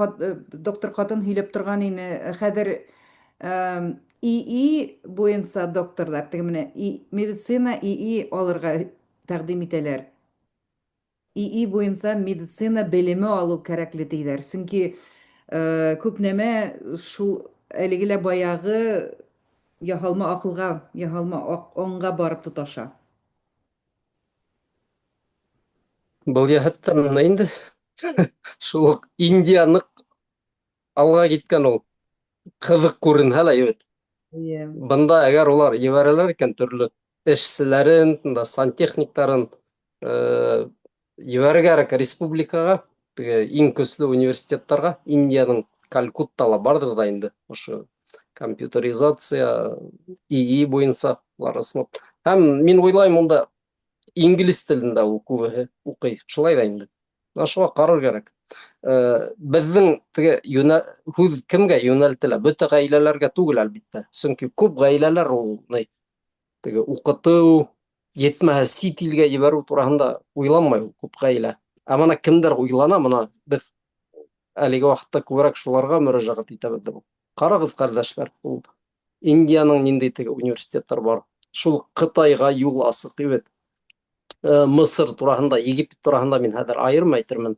доктор ҡатын һөйләп торған ине. Хәҙер ИИ буйынса докторҙар, теге менә медицина ИИ алырға тәҡдим итәләр. ИИ буйынса медицина белеме алыу кәрәкле тиҙәр. Сөнки күп нәмә шул әлеге лә баяғы яһалма аҡылға, яһалма аңға барып тоташа. Был йәһәттән менә инде шул уҡ Индия ныҡ алға киткән ул. Ҡыҙыҡ күренһә лә бит. Бында әгәр улар ебәрәләр икән төрлө эшселәрен, бында сантехниктарын, ебәрергә кәрәк республикаға, теге иң көслө университеттарға, Индияның Калькуттала барҙыр ҙа инде ошо компьютеризация, ИИ буйынса улар ысынлап. Һәм мин уйлайым, унда инглиз телендә ул күбеһе уҡый, шулай ҙа инде. Менә шуға ҡарар кәрәк. Беҙҙең теге һүҙ кемгә йүнәлтелә? Бөтә ғаиләләргә түгел, әлбиттә. Сөнки күп ғаиләләр ул ни, теге уҡытыу, етмәһә сит илгә ебәреү тураһында уйланмай ул күп ғаилә. Ә бына кемдәр уйлана, бына беҙ әлеге ваҡытта күберәк шуларға мөрәжәғәт итәбеҙ ҙә. Ҡарағыҙ, ҡәрҙәштәр, ул Индияның ниндәй теге университеттар бар. Шул Ҡытайға юл асыҡ бит. Мысыр тураһында, Египет тураһында мин хәҙер айырым әйтермен.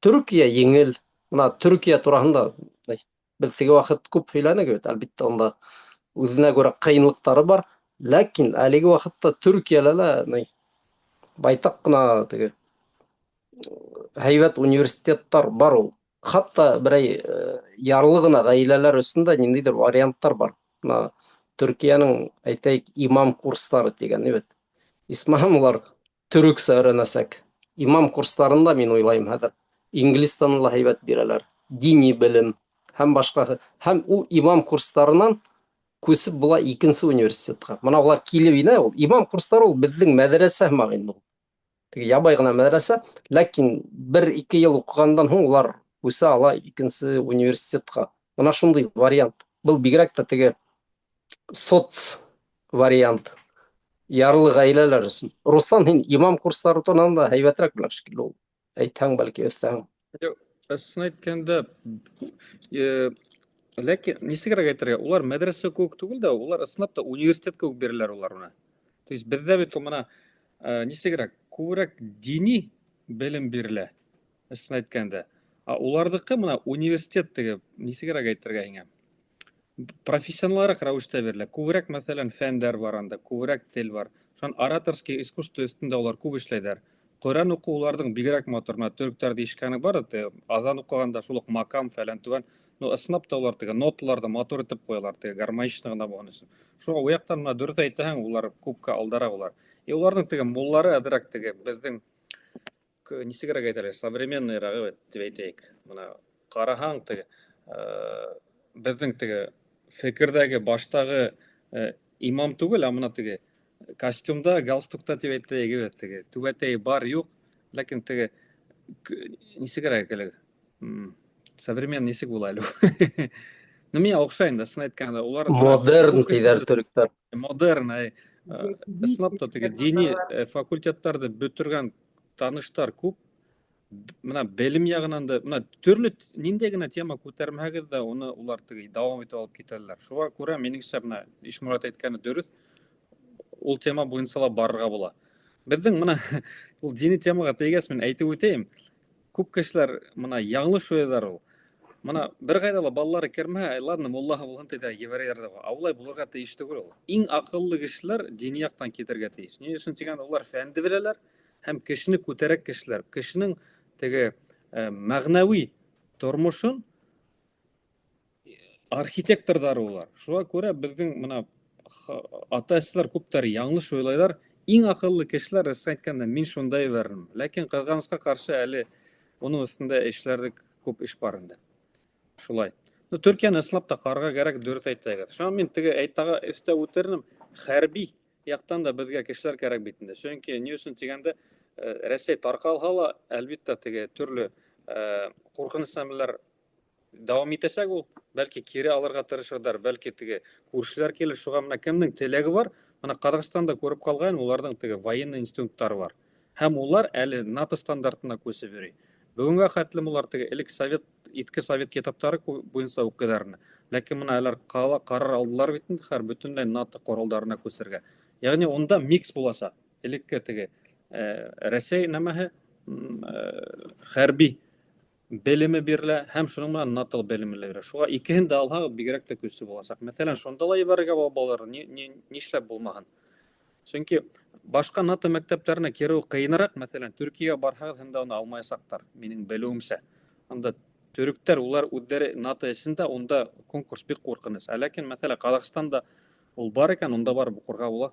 Төркиә еңел. Бына Төркиә тураһында беҙ теге ваҡыт күп һөйләнек бит, әлбиттә, унда үҙенә күрә ҡыйынлыҡтары бар. Ләкин әлеге ваҡытта Төркиәлә лә ни, байтаҡ ҡына теге һәйбәт университеттар бар ул. Хатта берәй ярлы ғына ғаиләләр өсөн дә ниндәйҙер варианттар бар. Бына Төркиәнең, әйтәйек, имам курстары тигән бит. Исмаһам улар төрөксә өйрәнәсәк. Имам курстарында мин уйлайым хәҙер инглиз телен лә һәйбәт бирәләр. Дини белем һәм башҡаһы. Һәм ул имам курстарынан күсеп була икенсе университетҡа. Бына улар килеп инә, ул имам курстары ул беҙҙең мәҙрәсә һымаҡ инде ул. Теге ябай ғына мәҙрәсә, ләкин бер-ике йыл уҡығандан һуң улар күсә ала икенсе университетҡа. Бына шундай вариант. Был бигерәк тә теге соц вариант. Ярлы ғаиләләр өсөн. Руслан, һин имам курстары тураһында һәйбәтерәк беләң шикелле ул. Әйтһәң, бәлки өҫтәһәң. Юҡ, ысын әйткәндә, ләкин нисегерәк әйтергә, улар мәҙрәсә кеүек түгел дә, улар ысынлап та университет кеүек бирәләр улар уны. То есть беҙҙә бит ул мына, нисегерәк, күберәк дини белем бирелә, ысын әйткәндә. А уларҙыҡы мына университет теге, нисегерәк әйтергә һиңә? Профессионалыраҡ рәүештә бирелә. Күберәк, мәҫәлән, фәндәр бар анда, күберәк тел бар. Шунан ораторский искусство өҫтөндә улар күп эшләйҙәр. Ҡөрьән уҡыу уларҙың бигерәк матур. Менә төрөктәрҙе ишеткәнең бар, аҙан уҡығанда шул уҡ макам фәлән түгән. Ну, ысынлап та улар теге ноталарҙы матур итеп ҡуялар, теге гармонично ғына булһын өсөн. Шуға у яҡтан менә дөрөҫ әйтәһең, улар күпкә алдараҡ улар. И уларҙың теге муллары әҙерәк теге беҙҙең нисегерәк әйтәләр, современныйрағы тип әйтәйек. Бына ҡараһаң теге беҙҙең теге фекерҙәге баштағы имам түгел, ә мына теге костюмда, галстукта тип әйтәйек, эйе, теге түбәтәй бар, юҡ, ләкин теге нисегерәк әле современный нисек була әле? Ну, миңә оҡшай инде, ысын әйткәндә, улар Модерн тиҙәр төрөктәр. Модерн, әй. Ысынлап та теге дини факультеттарҙы бөтөргән таныштар күп. Мына белем яғынан да, мына төрлө ниндәй генә тема күтәрмәһәгеҙ ҙә, уны улар теге дауам итеп алып китәләр. Шуға күрә минеңсә, мына Ишморат әйткәне дөрөҫ, ул тема буйынса ла барырға була. Беҙҙең мына ул дини темаға тейгәс, мин әйтеп үтәйем. Күп кешеләр мына яңылыш уйлайҙар ул. Мына бер ҡайҙа ла балалары кермәһә, ай, ладно, муллаһы булһын ти ҙә ебәрәләр ҙә. Ә улай булырға тейеш түгел ул. Иң аҡыллы кешеләр дини яҡтан китергә тейеш. Ни өсөн тигәндә, улар фәнде беләләр һәм кешене күтәрәк кешеләр. Кешенең теге мәғнәүи тормошон архитекторҙары улар. Шуға күрә беҙҙең мына ата-әсәләр күптәр яңылыш уйлайҙар. Иң аҡыллы кешеләр, ысын әйткәндә, мин шунда ебәрермен. Ләкин ҡыҙғанысҡа ҡаршы әле уның өҫтөндә эшләрҙек күп эш бар инде. Шулай. Ну, Төркиәне ысынлап та ҡарарға кәрәк, дөрөҫ әйтәгеҙ. Шунан мин теге әйтәгә өҫтәп үтернем, хәрби яҡтан да беҙгә кешеләр кәрәк бит инде. Сөнки ни өсөн тигәндә, Рәсәй тарҡалһа ла, әлбиттә, теге төрлө ҡурҡыныс нәмәләр дауам итәсәк ул. Бәлки кире алырға тырышырҙар, бәлки теге күршеләр килер. Шуға мына кемдең теләге бар, мына Ҡаҙағстанда күреп ҡалған, уларҙың теге военный институттары бар. Һәм улар әле НАТО стандартына күсеп йөрөй. Бөгөнгә хәтлем улар теге элек совет, иҫке совет китаптары буйынса уҡыйҙар ине. Ләкин мына әләр ҡала ҡарар алдылар бит инде хәҙер бөтөнләй НАТО ҡоралдарына күсергә. Йәғни унда микс буласаҡ. Элекке теге Рәсәй нәмәһе, хәрби белеме бирелә һәм шуның менән НАТО белеме лә бирелә. Шуға икеһен дә алһағыҙ, бигерәк тә көслө буласаҡ. Мәҫәлән, шунда ла ебәрергә була балаларҙы, нишләп булмаһын? Сөнки башҡа НАТО мәктәптәренә кереү ҡыйыныраҡ, мәҫәлән, Төркиәгә барһағыҙ, һында уны алмаясаҡтар, минең белеүемсә. Анда төрөктәр, улар үҙҙәре НАТО эсендә, унда конкурс бик ҡурҡыныс. Ә ләкин, мәҫәлән, Ҡаҙағстанда ул бар икән, унда барып уҡырға була.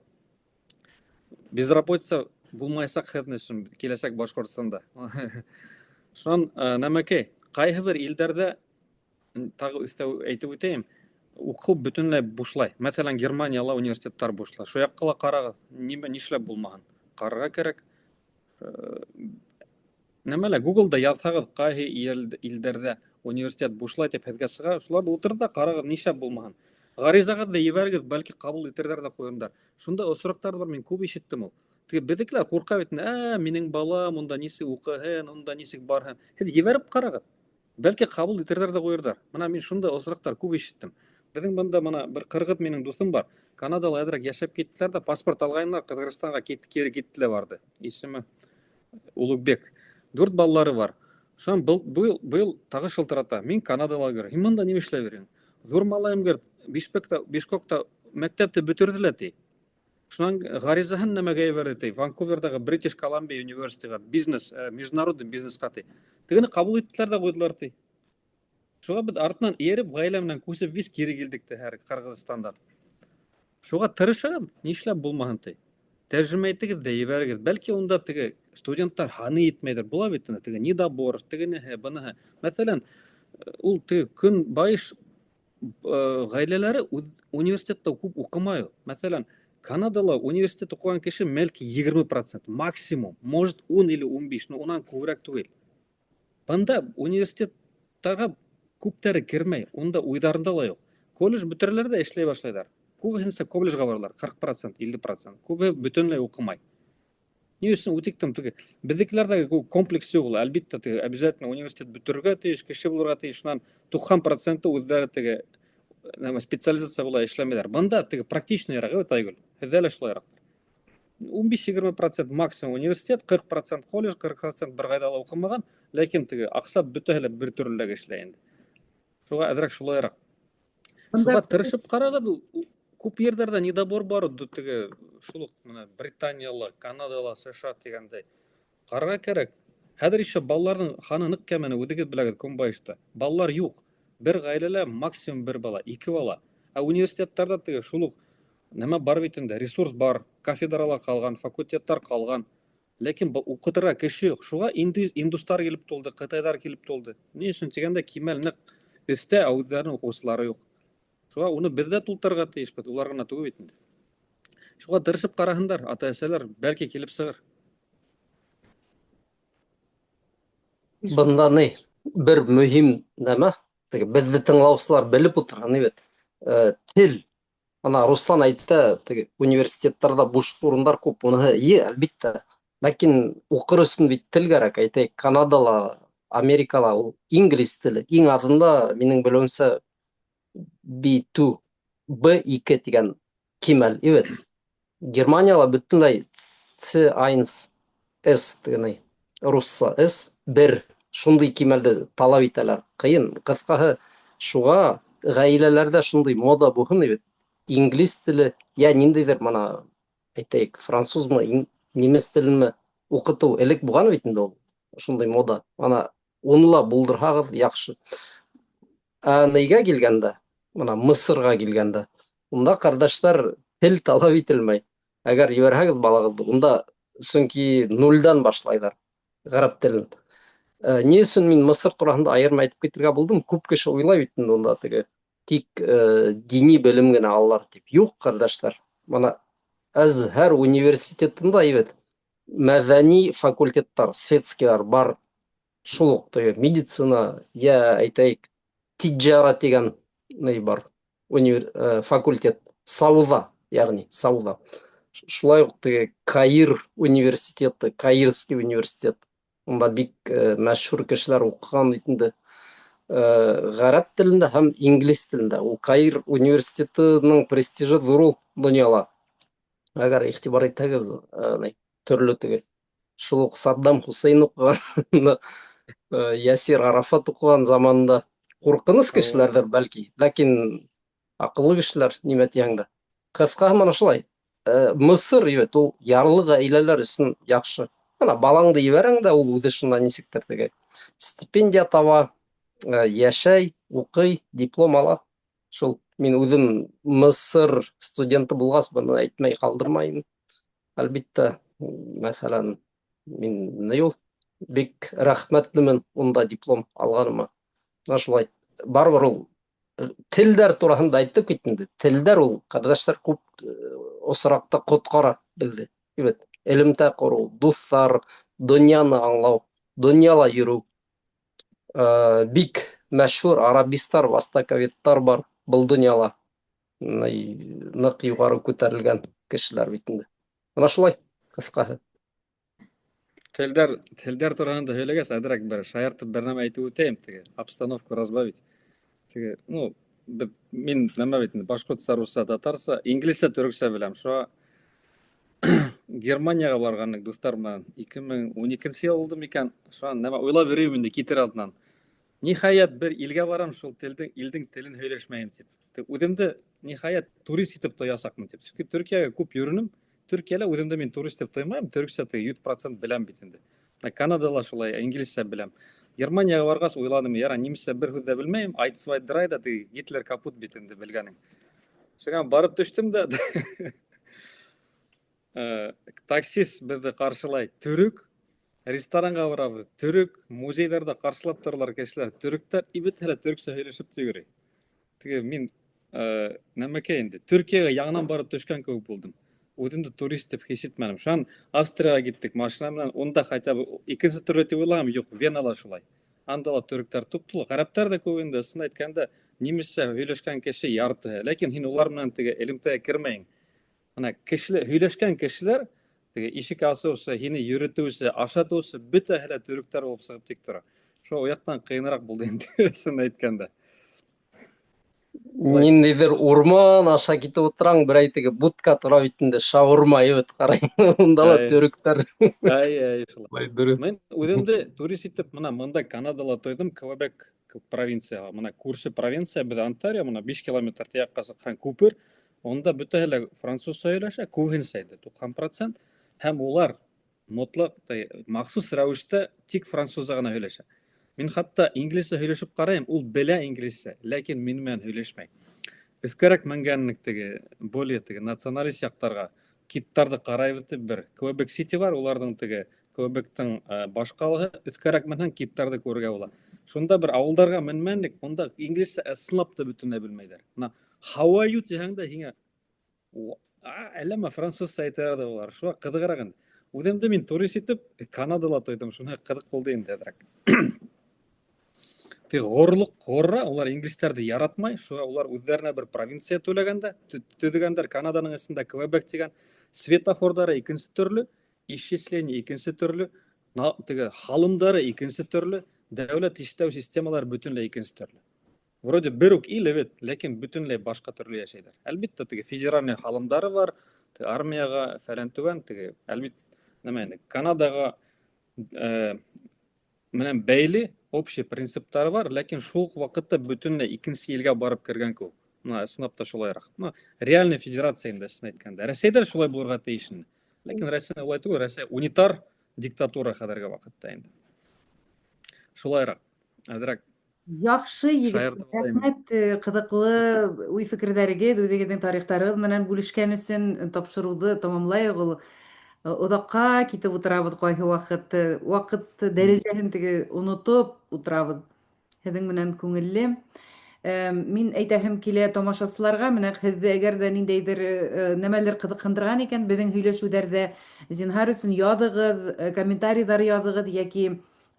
Безработица булмаясаҡ һеҙҙең өсөн киләсәк Башҡортостанда. Шунан, нәмәкәй, ҡайһы бер илдәрҙә, тағы өҫтәү әйтеп үтәйем, уҡыу бөтөнләй бушлай. Мәҫәлән, Германияла университеттар бушлай. Шул яҡҡа ла ҡарағыҙ, нимә нишләп булмаһын? Ҡарарға кәрәк. Нәмәлә, Google'да яҙһағыҙ, ҡайһы илдәрҙә университет бушлай тип һеҙгә сыға, шуларҙы ултырып та ҡарағыҙ, нишләп булмаһын. Ғаризағыҙҙы ебәрегеҙ, бәлки ҡабул итерҙәр ҙә ҡуйырҙар. Шунда осраҡтар бар, мин күп ишеттем ул. Теге беҙҙекеләр ҡурҡа бит инде, минең балам унда нисек уҡыһын, унда нисек барһын. Һеҙ ебәреп ҡарағыҙ. Бәлки ҡабул итерҙәр ҙә ҡуйырҙар. Мына мин шундай осраҡтар күп ишеттем. Беҙҙең бында мына бер ҡырғыҙ минең дуҫым бар. Канадала әҙерәк йәшәп киттеләр ҙә, паспорт алғайнылар, Ҡырғыҙстанға кире киттеләр барҙы. Исеме Улугбек. 4 балалары бар. Шунан быйыл тағы шылтырата. Мин Канадала йөрөйм. Һин бында нимә эшләп йөрөйһөң? Ҙур малайым говорит, Бишкекта мәктәпте бөтөрҙө лә ти. Шунан ғаризаһын нәмәгә ебәрҙе ти? Ванкуверҙағы British Columbia Universityға бизнес, международный бизнесҡа ти. Тегене ҡабул иттеләр ҙә ҡуйҙылар ти. Шуға беҙ артынан эйәреп, ғаилә менән күсеп вис кире килдек те һәр Ҡырғыҙстандан. Шуға тырышығыҙ, нишләп булмаһын ти. Тәржемә итегеҙ ҙә ебәрегеҙ. Бәлки унда теге студенттар һаны етмәйҙер. Була бит инде теге недобор, тегенеһе, быныһы. Мәҫәлән, ул теге көнбайыш, ғаиләләре үҙ университетта күп уҡымай ул. Мәҫәлән, Канадала университет уҡыған кеше бәлки егерме процент максимум, может ун или ун биш, но унан күберәк түгел. Бында университеттарға күптәре кермәй, унда уйҙарында ла юҡ. Колледж бөтөрәләр ҙә эшләй башлайҙар. Күбеһенсә колледжға баралар, ҡырҡ процент, илле процент. Күбеһе бөтөнләй уҡымай. Ни өсөн үтектем теге? Беҙҙекеләрҙә комплекс юҡ ул, әлбиттә, теге обязательно университет бөтөрөргә тейеш, кеше булырға тейеш, шунан туҡһан проценты үҙҙәре теге нәмә специализация була эшләмәйҙәр. Бында теге практичныйыраҡ, эйе, Айгөл, һеҙҙә лә шулайыраҡтыр. Ун биш-егерме процент максимум университет, ҡырҡ процент колледж, ҡырҡ процент бер ҡайҙа ла уҡымаған, ләкин теге аҡса бөтәһе лә бер төрлөләк эшләй инде. Шуға әҙерәк шулайыраҡ. Бында Шуға тырышып ҡарағыҙ, күп ерҙәрҙә недобор бар, теге шул уҡ менә Британияла, Канадала, США тигәндәй. Ҡарарға кәрәк. Хәҙер еще балаларҙың һаны ныҡ кәмене, үҙегеҙ беләгеҙ, Көнбайышта. Балалар юҡ. Бер ғаиләлә максимум бер бала, ике бала. Ә университеттарҙа теге шул уҡ нәмә бар бит инде, ресурс бар, кафедралар ҡалған, факультеттар ҡалған. Ләкин уҡытырға кеше юҡ. Шуға инде индустар килеп тулды, ҡытайҙар килеп тулды. Ни өсөн тигәндә, кимәл ныҡ өҫтә, ә үҙҙәренең уҡыусылары юҡ. Шуға уны беҙ ҙә тултырырға тейешбеҙ, улар ғына түгел бит инде. Шуға тырышып ҡараһындар, ата-әсәләр, бәлки килеп сығыр. Бында ни, бер мөһим нәмә, теге беҙҙе тыңлаусылар белеп ултырған бит. Тел. Ана Руслан әйтте, теге университеттарҙа буш урындар күп, уныһы эйе, әлбиттә. Ләкин уҡыр өсөн бит тел кәрәк. Әйтәйек, Канадала, Америкала ул инглиз теле. Иң аҙында, минең белеүемсә, B2, B2 тигән кимәл, бит. Германияла бөтөнләй C1, S тигән, русса S, бер шундай кимәлде талап итәләр. Ҡыйын. Ҡыҫҡаһы, шуға ғаиләләрҙә шундай мода булһын бит. Инглиз теле, йә ниндәйҙер мына, әйтәйек, французмы, немец теленме уҡытыу элек булған бит инде ул. Шундай мода. Ана уны ла булдырһағыҙ яҡшы. Ә нейгә килгәндә, мына Мысырға килгәндә, унда, ҡәрҙәштәр, тел талап ителмәй. Әгәр ебәрһәгеҙ балағыҙҙы, унда сөнки нулдән башлайҙар ғәрәп телен. Ни өсөн мин Мысыр тураһында айырым әйтеп китергә булдым? Күп кеше уйлай бит инде унда теге тик дини белем генә алалар тип. Юҡ, ҡәрҙәштәр. Мына Әзһәр университетында бит мәҙәни факультеттар, светскийлар бар. Шул уҡ теге медицина, йә әйтәйек, тиджара тигән ни бар, факультет, сауҙа, йәғни сауҙа. Шулай уҡ теге Каир университеты, Каирский университет. Унда бик мәшһүр кешеләр уҡыған бит инде. Ғәрәп телендә һәм инглиз телендә. Ул Каир университетының престижы ҙур ул донъяла. Әгәр иғтибар итһәгеҙ, төрлө теге шул уҡ Саддам Хусейн уҡыған, Ясир Арафат уҡыған заманында. Ҡурҡыныс кешеләрҙер бәлки, ләкин аҡыллы кешеләр, нимә тиһәң дә. Ҡыҫҡаһы мына шулай. Мысыр бит ул ярлы ғаиләләр өсөн яҡшы. Мына балаңды ебәрәң дә, ул үҙе шунда нисектер теге стипендия таба, йәшәй, уҡый, диплом ала. Шул мин үҙем Мысыр студенты булғас, быны әйтмәй ҡалдырмайым. Әлбиттә, мәҫәлән, мин ни ул бик рәхмәтлемен унда диплом алғаныма. Мына шулай. Барыбер ул телдәр тураһында әйттек бит инде. Телдәр ул, ҡәрҙәштәр, күп осраҡта ҡотҡара беҙҙе. Бит элемтә ҡороу, дуҫтар, донъяны аңлау, донъяла йөрөү. Бик мәшһүр арабистар, востоковедтар бар был донъяла. Ныҡ юғары күтәрелгән кешеләр бит инде. Мына шулай, ҡыҫҡаһы. Телдәр тураһында һөйләгәс, әҙерәк бер шаяртып бер нәмә әйтеп үтәйем, теге обстановку разбавить. Теге, ну, беҙ, мин нәмә бит инде, башҡортса, русса, татарса, инглизсә, төрөксә беләм. Шуға Германияға барған дуҫтар менән 2012 йыл булды микән? Шуға нәмә уйлап йөрөйөм инде китер алдынан. Ниһайәт бер илгә барам, шул телдең, илдең телен һөйләшмәйем тип. Үҙемде ниһайәт турист итеп тоясаҡмын тип. Сөнки Төркиәгә күп йөрөнөм. Төркиәлә үҙемде мин турист тип тоймайым, төрөксә теге 100% беләм бит инде. Канадала шулай, инглизсә беләм. Германияға барғас уйланым, яра, немецсә бер һүҙ ҙә белмәйем, eins zwei drei да теге Гитлер капут бит инде белгәнең. Шуға барып төштөм дә таксист беҙҙе ҡаршылай, төрөк, ресторанға барабыҙ, төрөк, музейҙарҙа ҡаршылап торалар кешеләр, төрөктәр, и бөтәһе лә төрөксә һөйләшеп тә йөрөй. Теге мин нәмәкәй инде, Төркиәгә яңынан барып төшкән кеүек булдым. Үҙемде турист тип хис итмәнем. Шунан Австрияға киттек машина менән, унда хотя бы икенсе төрлө тип уйлағам, юҡ, Венала шулай. Анда ла төрөктәр туп-тулы, ғәрәптәр ҙә күп инде, ысын әйткәндә, немецсә һөйләшкән кеше яртыһы, ләкин һин улар менән теге элемтәгә кермәйең. Ана кешеләр, һөйләшкән кешеләр, теге ишек асыусы, һине йөрөтөүсе, ашатыусы бөтәһе лә төрөктәр булып сығып тик тора. Шул ул яҡтан ҡыйыныраҡ булды инде, ысын әйткәндә. Ниндәйҙер урман аша китеп ултыраң, берәй теге будка тора бит инде, шаурма ебет ҡарайым. Унда ла төрөктәр. Әй, әй, шулай. Шулай дөрөҫ. Мин үҙемде турист итеп мына мында Канадала тойҙом, Квебек, Провинцияға. Мына күрше провинция беҙ Онтарио, мына 5 километр тияҡҡа сыҡһаң күпер, унда бөтәһе лә французса һөйләшә, күбеһенсә инде 90%, һәм улар мотлаҡ махсус рәүештә тик французса ғына һөйләшә. Мин хатта инглизсә һөйләшеп ҡарайым, ул белә инглизсә, ләкин мин менән һөйләшмәй. Өҫкәрәк менгәнлек теге, более теге националист яҡтарға, киттарҙы ҡарайбыҙ тип бер Квебек Сити бар, уларҙың теге Квебектың баш ҡалаһы, өҫкәрәк менһәң киттарҙы күрергә була. Шунда бер ауылдарға менмәнек, унда инглизсә ысынлап та бөтөнләй белмәйҙәр. Мына how are you тиһәң дә һиңә әлләмә французса әйтәләр ҙә улар. Шуға ҡыҙығыраҡ инде. Үҙемде мин турист итеп Канадала тойҙом, шуныһы ҡыҙыҡ булды инде әҙерәк. Теге ғорурлыҡ ғорра, улар инглиздәрҙе яратмай, шуға улар үҙҙәренә бер провинция түләгәндә, төҙөгәндәр Канаданың эсендә Квебек тигән, светофорҙары икенсе төрлө, исчисление икенсе төрлө, теге һалымдары икенсе төрлө, дәүләт эшләү системалары бөтөнләй икенсе төрлө. Вроде бер үк ил бит, ләкин бөтөнләй башҡа төрлө йәшәйҙәр. Әлбиттә, теге федеральный һалымдары бар, теге армияға фәлән түгән, теге әлбит нәмә инде Канадаға менән бәйле общий принциптары бар, ләкин шул уҡ ваҡытта бөтөнләй икенсе илгә барып кергән кеүек. Мына ысынлап та шулайыраҡ. Мына реальный федерация инде ысын әйткәндә. Рәсәйҙә лә шулай булырға тейеш инде. Ләкин Рәсәй улай түгел, Рәсәй унитар диктатура хәҙерге ваҡытта инде. Шулайыраҡ. Әҙерәк Яҡшы егет, шаяртып алайым. рәхмәт, ҡыҙыҡлы уй-фекерҙәрегеҙ, үҙегеҙҙең тарихтарығыҙ менән бүлешкән өсөн тапшырыуҙы тамамлайыҡ ул. Оҙаҡҡа китеп ултырабыҙ ҡайһы ваҡыт, ваҡыт дәрәжәһен теге онотоп ултырабыҙ. Һеҙҙең менән күңелле. Мин әйтәһем килә тамашасыларға, менә һеҙҙе әгәр ҙә ниндәйҙер нәмәлер ҡыҙыҡһындырған икән, беҙҙең һөйләшеүҙәрҙә зинһар өсөн яҙығыҙ, комментарийҙар яҙығыҙ йәки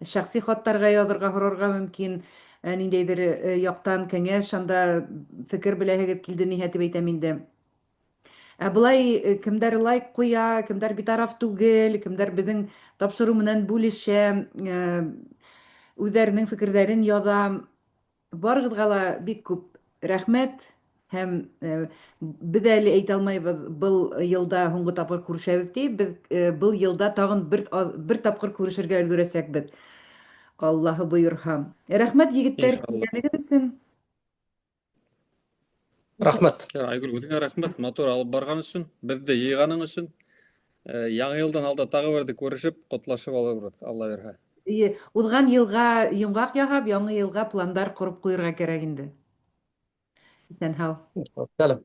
шәхси хаттарға яҙырға һорарға мөмкин. Ниндәйҙер яҡтан кәңәш, анда фекер беләһегеҙ килде ниһә тип әйтәм инде. Ә былай кемдәр лайк ҡуя, кемдәр битараф түгел, кемдәр беҙҙең тапшырыу менән бүлешә, үҙҙәренең фекерҙәрен яҙа. Барығыҙға ла бик күп рәхмәт һәм беҙ әле әйтә алмайбыҙ, был йылда һуңғы тапҡыр күрешәбеҙ тип, беҙ был йылда тағын бер тапҡыр күрешергә өлгөрәсәкбеҙ. Аллаһы бойорһа. Рәхмәт егеттәр Иншалла. килгәнегеҙ өсөн. Рәхмәт. Айгөл, үҙеңә рәхмәт, матур алып барған өсөн, беҙҙе йыйғаның өсөн. Яңы йылдан алда тағы берҙе күрешеп, ҡотлашып алырбыҙ, Алла бирһә. Эйе, уҙған йылға йомғаҡ яһап, яңы йылға пландар ҡороп ҡуйырға кәрәк инде. Иҫән һау. Сәләм.